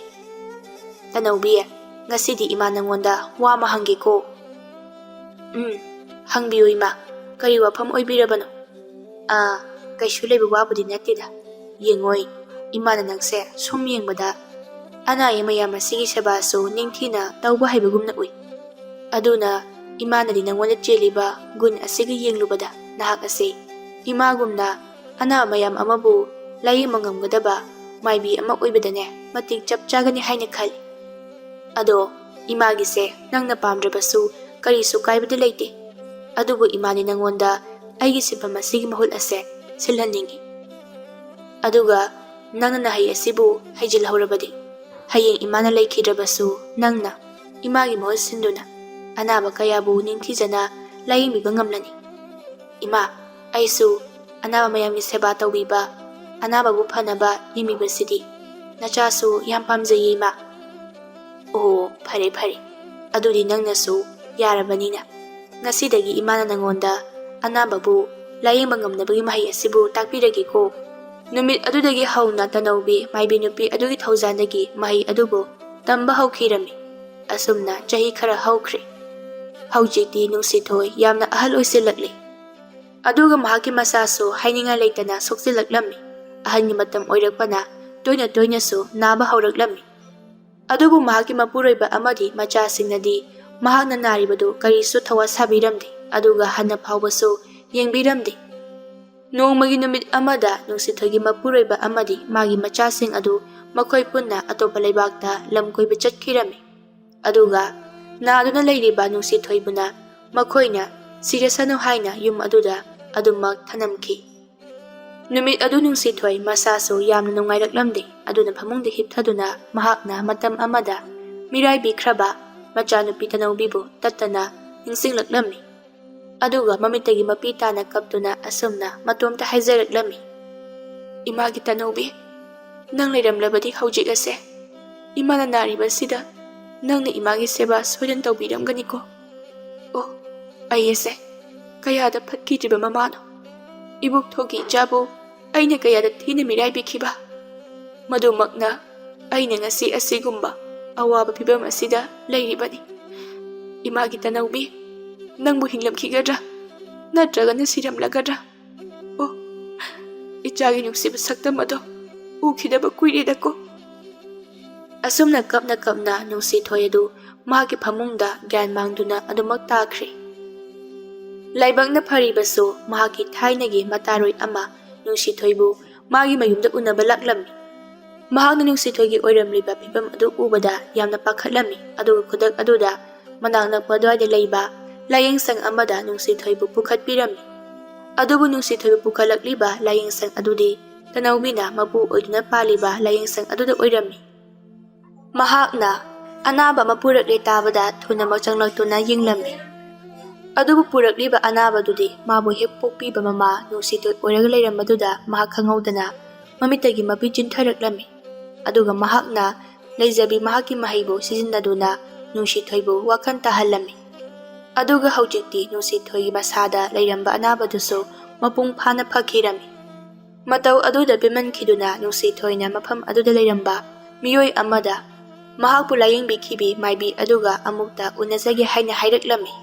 "ꯇꯅꯧꯕꯤ, ꯉꯁꯤꯗꯤ ꯏꯃꯥ ꯅꯪꯉꯣꯟꯗ ꯋꯥ ꯑꯃ ꯍꯪꯒꯦꯀꯣ?" "ꯎꯝ, ꯍꯪꯕꯤꯌꯨ ꯏꯃꯥ, ꯀꯔꯤ ꯋꯥꯐꯝ ꯑꯣꯏꯕꯤꯔꯕꯅꯣ?" "ꯑꯥ, ꯀꯩꯁꯨ ꯂꯩꯕ ꯋꯥꯕꯨꯗꯤ ꯅꯠꯇꯦꯗ꯫ ꯌꯦꯡꯉꯣꯏ, ꯏꯃꯥꯅ ꯅꯪꯁꯦ ꯁꯨꯝ ꯌꯦꯡꯕꯗ ꯑꯅꯥ ꯑꯌꯦꯛ ꯃꯌꯥꯝ ꯑꯁꯤꯒꯤ ꯁꯦꯕꯥꯁꯨ ꯅꯤꯡꯊꯤꯅ ꯇꯧꯕ ꯍꯩꯕꯒꯨꯝꯅ ꯎꯏ꯫ ꯑꯗꯨꯅ ꯏꯃꯥꯅꯗꯤ ꯅꯪꯉꯣꯟꯗ ꯆꯦꯜꯂꯤꯕ ꯒꯨꯟ ꯑꯁꯤꯒ ꯌꯦꯡꯂꯨꯕꯗ ꯅꯍꯥꯛ ꯑꯁꯤ ꯏꯃꯥꯒꯨꯝꯅ ꯑꯅꯥꯕ ꯃꯌꯥꯝ ꯑꯃꯕꯨ ꯂꯥꯌꯦꯡꯕ ꯉꯝꯒꯗꯕ ꯃꯥꯏꯕꯤ ꯑꯃ ꯑꯣꯏꯕꯗꯅꯦ ꯃꯇꯤꯛ ꯆꯞ ꯆꯥꯒꯅꯤ ꯍꯥꯏꯅ ꯈꯜꯂꯤ꯫ ꯑꯗꯣ ꯏꯃꯥꯒꯤꯁꯦ ꯅꯪꯅ ꯄꯥꯝꯗ꯭ꯔꯕꯁꯨ ꯀꯔꯤꯁꯨ ꯀꯥꯏꯕꯗꯤ ꯂꯩꯇꯦ꯫ ꯑꯗꯨꯕꯨ ꯏꯃꯥꯅꯤ ꯅꯪꯉꯣꯟꯗ ꯑꯩꯒꯤ ꯁꯤꯟꯐꯝ ꯑꯁꯤꯒꯤ ꯃꯍꯨꯠ ꯑꯁꯦ ꯁꯤꯜꯍꯟꯅꯤꯡꯏ꯫ ꯑꯗꯨꯒ ꯅꯪꯅ ꯅꯍꯩ ꯑꯁꯤꯕꯨ ꯍꯩꯖꯤꯜꯍꯧꯔꯕꯗꯤ ꯍꯌꯦꯡ ꯏꯃꯥꯅ ꯂꯩꯈꯤꯗ꯭ꯔꯕꯁꯨ ꯅꯪꯅ ꯏꯃꯥꯒꯤ ꯃꯍꯨꯠ ꯁꯤꯟꯗꯨꯅ ꯑꯅꯥꯕ ꯀꯌꯥꯕꯨ ꯅꯤꯡꯊꯤꯖꯅ ꯂꯥꯌꯦꯡꯕꯤꯕ ꯉꯝꯂꯅꯤ꯫ ꯏꯃꯥ, ꯑꯩꯁꯨ ꯑꯅꯥꯕ ꯃꯌꯥꯝꯒꯤ ꯁꯦꯕꯥ ꯇꯧꯕꯤꯕ, ꯑꯅꯥꯕꯕꯨ ꯐꯅꯕ ꯌꯦꯡꯕꯤꯕꯁꯤꯗꯤ ꯅꯆꯥꯁꯨ ꯌꯥꯝ ꯄꯥꯝꯖꯩꯌꯦ ꯏꯃꯥ꯫ ꯑꯣ, ꯐꯔꯦ ꯐꯔꯦ, ꯑꯗꯨꯗꯤ ꯅꯪꯅꯁꯨ ꯌꯥꯔꯕꯅꯤꯅ ꯉꯁꯤꯗꯒꯤ ꯏꯃꯥꯅ ꯅꯪꯉꯣꯟꯗ ꯑꯅꯥꯕꯕꯨ ꯂꯥꯌꯦꯡꯕ ꯉꯝꯅꯕꯒꯤ ꯃꯍꯩ ꯑꯁꯤꯕꯨ ꯇꯥꯛꯄꯤꯔꯒꯦꯀꯣ꯫ ꯅꯨꯃꯤꯠ ꯑꯗꯨꯗꯒꯤ ꯍꯧꯅ ꯇꯅꯧꯕꯤ ꯃꯥꯏꯕꯤ ꯅꯨꯄꯤ ꯑꯗꯨꯒꯤ ꯊꯧꯖꯥꯜꯗꯒꯤ ꯃꯍꯩ ꯑꯗꯨꯕꯨ ꯇꯝꯕ ꯍꯧꯈꯤꯔꯝꯃꯤ꯫ ꯑꯁꯨꯝꯅ ꯆꯍꯤ ꯈꯔ ꯍꯧꯈ꯭ꯔꯦ꯫ ꯍꯧꯖꯤꯛꯇꯤ ꯅꯨꯡꯁꯤꯊꯣꯏ ꯌꯥꯝꯅ ꯑꯍꯜ ꯑꯣꯏꯁꯤꯜꯂꯛꯂꯦ꯫ ꯑꯗꯨꯒ ꯃꯍꯥꯛꯀꯤ ꯃꯁꯥꯁꯨ ꯍꯥꯏꯅꯤꯡꯉꯥꯏ ꯂꯩꯇꯅ ꯁꯣꯛꯆꯤꯜꯂꯛꯂꯝꯃꯤ꯫ ꯑꯍꯟꯒꯤ ꯃꯇꯝ ꯑꯣꯏꯔꯛꯄꯅ ꯇꯣꯏꯅ ꯇꯣꯏꯅꯁꯨ ꯅꯥꯕ ꯍꯧꯔꯛꯂꯝꯃꯤ꯫ ꯑꯗꯨꯕꯨ ꯃꯍꯥꯛꯀꯤ ꯃꯄꯨꯔꯣꯏꯕ ꯑꯃꯗꯤ ꯃꯆꯥꯁꯤꯡꯅꯗꯤ ꯃꯍꯥꯛꯅ ꯅꯥꯔꯤꯕꯗꯨ ꯀꯔꯤꯁꯨ ꯊꯋꯥ ꯁꯥꯕꯤꯔꯝꯗꯦ, ꯑꯗꯨꯒ ꯍꯟꯅ ꯐꯥꯎꯕꯁꯨ ꯌꯦꯡꯕꯤꯔꯝꯗꯦ꯫ ꯅꯣꯡꯃꯒꯤ ꯅꯨꯃꯤꯠ ꯑꯃꯗ ꯅꯨꯡꯁꯤꯊꯣꯏꯒꯤ ꯃꯄꯨꯔꯣꯏꯕ ꯑꯃꯗꯤ ꯃꯥꯒꯤ ꯃꯆꯥꯁꯤꯡ ꯑꯗꯨ ꯃꯈꯣꯏ ꯄꯨꯟꯅ ꯑꯇꯣꯞꯄ ꯂꯩꯕꯥꯛꯇ ꯂꯝ ꯀꯣꯏꯕ ꯆꯠꯈꯤꯔꯝꯃꯤ꯫ ꯑꯗꯨꯒ ꯅꯥꯗꯨꯅ ꯂꯩꯔꯤꯕ ꯅꯨꯡꯁꯤꯊꯣꯏꯕꯨꯅ ꯃꯈꯣꯏꯅ ꯁꯤꯔꯁꯅꯨ ꯍꯥꯏꯅ ꯌꯨꯝ ꯑꯗꯨꯗ ꯑꯗꯨꯃꯛ ꯊꯅꯝꯈꯤ꯫ ꯅꯨꯃꯤꯠ ꯑꯗꯨ ꯅꯨꯡꯁꯤꯊꯣꯏ ꯃꯁꯥꯁꯨ ꯌꯥꯝꯅ ꯅꯨꯡꯉꯥꯏꯔꯛꯂꯝꯗꯦ, ꯑꯗꯨꯅ ꯐꯃꯨꯡꯗ ꯍꯤꯞꯊꯗꯨꯅ ꯃꯍꯥꯛꯅ ꯃꯇꯝ ꯑꯃꯗ ꯃꯤꯔꯥꯏꯕꯤꯈ꯭ꯔꯕ ꯃꯆꯥꯅꯨꯄꯤ ꯇꯅꯧꯕꯤꯕꯨ ꯇꯠꯇꯅ ꯅꯤꯡꯁꯤꯡꯂꯛꯂꯝꯃꯤ꯫ ꯑꯗꯨꯒ ꯃꯃꯤꯠꯇꯒꯤ ꯃꯄꯤ ꯇꯥꯅ ꯀꯞꯇꯨꯅ ꯑꯁꯨꯝꯅ ꯃꯇꯣꯝꯇ ꯍꯥꯏꯖꯔꯛꯂꯝꯃꯤ, "ꯏꯃꯥꯒꯤ ꯇꯅꯧꯕꯤ, ꯅꯪ ꯂꯩꯔꯝꯂꯕꯗꯤ ꯍꯧꯖꯤꯛ ꯑꯁꯦ ꯏꯃꯥꯅ ꯅꯥꯔꯤꯕꯁꯤꯗ ꯅꯪꯅ ꯏꯃꯥꯒꯤ ꯁꯦꯕꯥ ꯁꯣꯏꯗꯅ ꯇꯧꯕꯤꯔꯝꯒꯅꯤꯀꯣ꯫ ꯑꯣ, ꯑꯩ ꯑꯁꯦ ꯀꯌꯥꯗ ꯐꯠꯈꯤꯗ꯭ꯔꯤꯕ ꯃꯃꯥꯅꯣ꯫ ꯏꯕꯣꯛ ꯊꯣꯛꯀꯤ ꯏꯆꯥꯕꯨ ꯑꯩꯅ ꯀꯌꯥꯗ ꯊꯤꯅ ꯃꯤꯔꯥꯏꯕꯤꯈꯤꯕ꯫ ꯃꯗꯨꯃꯛꯅ ꯑꯩꯅ ꯉꯁꯤ ꯑꯁꯤꯒꯨꯝꯕ ꯑꯋꯥꯕ ꯐꯤꯚꯝ ꯑꯁꯤꯗ ꯂꯩꯔꯤꯕꯅꯤ꯫ ꯏꯃꯥꯒꯤ ꯇꯅꯧꯕꯤ, ꯅꯪꯕꯨ ꯍꯤꯡꯂꯝꯈꯤꯒꯗ꯭ꯔꯥ? ꯅꯠꯇ꯭ꯔꯒꯅ ꯁꯤꯔꯝꯂꯒꯗ꯭ꯔꯥ? ꯑꯣ, ꯏꯆꯥꯒꯤ ꯅꯨꯡꯁꯤꯕ ꯁꯛꯇꯝ ꯑꯗꯣ ꯎꯈꯤꯗꯕ ꯀꯨꯏꯔꯦꯗꯀꯣ꯫ ꯑꯁꯨꯝꯅ ꯀꯞꯅ ꯀꯞꯅ ꯅꯨꯡꯁꯤꯊꯣꯏ ꯑꯗꯨ ꯃꯍꯥꯛꯀꯤ ꯐꯃꯨꯡꯗ ꯒ꯭ꯌꯥꯟ ꯃꯥꯡꯗꯨꯅ ꯑꯗꯨꯃꯛ ꯇꯥꯈ꯭ꯔꯦ꯫ ꯂꯥꯏꯕꯛꯅ ꯐꯔꯤꯕꯁꯨ ꯃꯍꯥꯛꯀꯤ ꯊꯥꯏꯅꯒꯤ ꯃꯇꯥꯔꯣꯏ ꯑꯃ ꯅꯨꯡꯁꯤꯊꯣꯏꯕꯨ ꯃꯥꯒꯤ ꯃꯌꯨꯝꯗ ꯎꯅꯕ ꯂꯥꯛꯂꯝꯃꯤ꯫ ꯃꯍꯥꯛꯅ ꯅꯨꯡꯁꯤꯊꯣꯏꯒꯤ ꯑꯣꯏꯔꯝꯂꯤꯕ ꯐꯤꯕꯝ ꯑꯗꯨ ꯎꯕꯗ ꯌꯥꯝꯅ ꯄꯥꯈꯠꯂꯝꯃꯤ, ꯑꯗꯨꯒ ꯈꯨꯗꯛ ꯑꯗꯨꯗ ꯃꯅꯥꯛ ꯅꯛꯄ ꯑꯗꯨꯋꯥꯏꯗ ꯂꯩꯕ ꯂꯥꯏꯌꯦꯡꯁꯪ ꯑꯃꯗ ꯅꯨꯡꯁꯤꯊꯣꯏꯕꯨ ꯄꯨꯈꯠꯄꯤꯔꯝꯃꯤ꯫ ꯑꯗꯨꯕꯨ ꯅꯨꯡꯁꯤꯊꯣꯏꯕꯨ ꯄꯨꯈꯠꯂꯛꯂꯤꯕ ꯂꯥꯏꯌꯦꯡꯁꯪ ꯑꯗꯨꯗꯤ ꯇꯅꯧꯕꯤꯅ ꯃꯄꯨ ꯑꯣꯏꯗꯨꯅ ꯄꯥꯜꯂꯤꯕ ꯂꯥꯏꯌꯦꯡꯁꯪ ꯑꯗꯨꯗ ꯑꯣꯏꯔꯝꯃꯤ꯫ ꯃꯍꯥꯛꯅ ꯑꯅꯥꯕ ꯑꯃ ꯄꯨꯔꯛꯂꯦ ꯇꯥꯕꯗ ꯊꯨꯅꯃꯛ ꯆꯪꯂꯛꯇꯨꯅ ꯌꯦꯡꯂꯝꯃꯤ꯫ ꯑꯗꯨꯕꯨ ꯄꯨꯔꯛꯂꯤꯕ ꯑꯅꯥꯕꯗꯨꯗꯤ ꯃꯥꯕꯨ ꯍꯦꯛ ꯄꯣꯛꯄꯤꯕ ꯃꯃꯥ ꯅꯨꯡꯁꯤꯊꯣꯏ ꯑꯣꯏꯔꯒ ꯂꯩꯔꯝꯕꯗꯨꯗ ꯃꯍꯥꯛ ꯈꯪꯍꯧꯗꯅ ꯃꯃꯤꯠꯇꯒꯤ ꯃꯄꯤ ꯆꯤꯟꯊꯔꯛꯂꯝꯃꯤ꯫ ꯑꯗꯨꯒ ꯃꯍꯥꯛꯅ ꯂꯩꯖꯕꯤ ꯃꯍꯥꯛꯀꯤ ꯃꯍꯩꯕꯨ ꯁꯤꯖꯤꯟꯅꯗꯨꯅ ꯅꯨꯡꯁꯤꯊꯣꯏꯕꯨ ꯋꯥꯈꯜ ꯇꯥꯍꯜꯂꯝꯃꯤ꯫ ꯑꯗꯨꯒ ꯍꯧꯖꯤꯛꯇꯤ ꯅꯨꯡꯁꯤꯊꯣꯏꯒꯤ ꯃꯁꯥꯗ ꯂꯩꯔꯝꯕ ꯑꯅꯥꯕꯗꯨꯁꯨ ꯃꯄꯨꯡ ꯐꯥꯅ ꯐꯈꯤꯔꯝꯃꯤ꯫ ꯃꯇꯧ ꯑꯗꯨꯗ ꯄꯦꯟꯃꯟꯈꯤꯗꯨꯅ ꯅꯨꯡꯁꯤꯊꯣꯏꯅ ꯃꯐꯝ ꯑꯗꯨꯗ ꯂꯩꯔꯝꯕ ꯃꯤꯑꯣꯏ ꯑꯃꯗ ꯃꯍꯥꯛꯄꯨ ꯂꯥꯌꯦꯡꯕꯤꯈꯤꯕꯤ ꯃꯥꯏꯕꯤ ꯑꯗꯨꯒ ꯑꯃꯨꯛꯇ ꯎꯅꯖꯒꯦ ꯍꯥꯏꯅ ꯍꯥꯏꯔꯛꯂꯝꯃꯤ꯫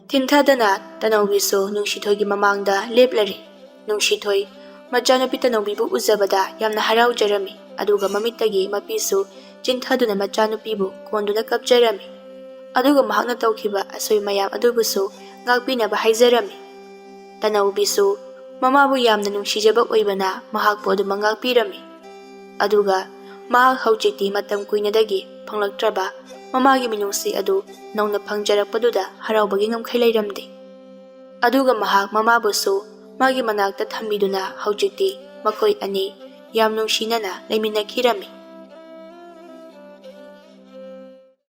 ꯊꯤꯡꯊꯗꯅ ꯇꯅꯧꯕꯤꯁꯨ ꯅꯨꯡꯁꯤꯊꯣꯏꯒꯤ ꯃꯃꯥꯡꯗ ꯂꯦꯞꯂꯔꯦ꯫ ꯅꯨꯡꯁꯤꯊꯣꯏ ꯃꯆꯥꯅꯨꯄꯤ ꯇꯅꯧꯕꯤꯕꯨ ꯎꯖꯕꯗ ꯌꯥꯝꯅ ꯍꯔꯥꯎꯖꯔꯝꯃꯤ, ꯑꯗꯨꯒ ꯃꯃꯤꯠꯇꯒꯤ ꯃꯄꯤꯁꯨ ꯆꯤꯟꯊꯗꯨꯅ ꯃꯆꯥꯅꯨꯄꯤꯕꯨ ꯀꯣꯟꯗꯨꯅ ꯀꯞꯆꯔꯝꯃꯤ꯫ ꯑꯗꯨꯒ ꯃꯍꯥꯛꯅ ꯇꯧꯈꯤꯕ ꯑꯁꯣꯏ ꯃꯌꯥꯝ ꯑꯗꯨꯕꯨꯁꯨ ꯉꯥꯛꯄꯤꯅꯕ ꯍꯥꯏꯖꯔꯝꯃꯤ꯫ ꯇꯅꯧꯕꯤꯁꯨ ꯃꯃꯥꯕꯨ ꯌꯥꯝꯅ ꯅꯨꯡꯁꯤꯖꯕ ꯑꯣꯏꯕꯅ ꯃꯍꯥꯛꯄꯨ ꯑꯗꯨꯃꯛ ꯉꯥꯛꯄꯤꯔꯝꯃꯤ꯫ ꯑꯗꯨꯒ ꯃꯍꯥꯛ ꯍꯧꯖꯤꯛꯇꯤ ꯃꯇꯝ ꯀꯨꯏꯅꯗꯒꯤ ꯐꯪꯂꯛꯇ꯭ꯔꯕ ꯃꯃꯥꯒꯤ ꯃꯤꯅꯨꯡꯁꯤ ꯑꯗꯨ ꯅꯧꯅ ꯐꯪꯖꯔꯛꯄꯗꯨꯗ ꯍꯔꯥꯎꯕꯒꯤ ꯉꯝꯈꯩ ꯂꯩꯔꯝꯗꯦ꯫ ꯑꯗꯨꯒ ꯃꯍꯥꯛ ꯃꯃꯥꯕꯨꯁꯨ ꯃꯥꯒꯤ ꯃꯅꯥꯛꯇ ꯊꯝꯕꯤꯗꯨꯅ ꯍꯧꯖꯤꯛꯇꯤ ꯃꯈꯣꯏ ꯑꯅꯤ ꯌꯥꯝ ꯅꯨꯡꯁꯤꯅꯅ ꯂꯩꯃꯤꯟꯅꯈꯤꯔꯝꯃꯤ꯫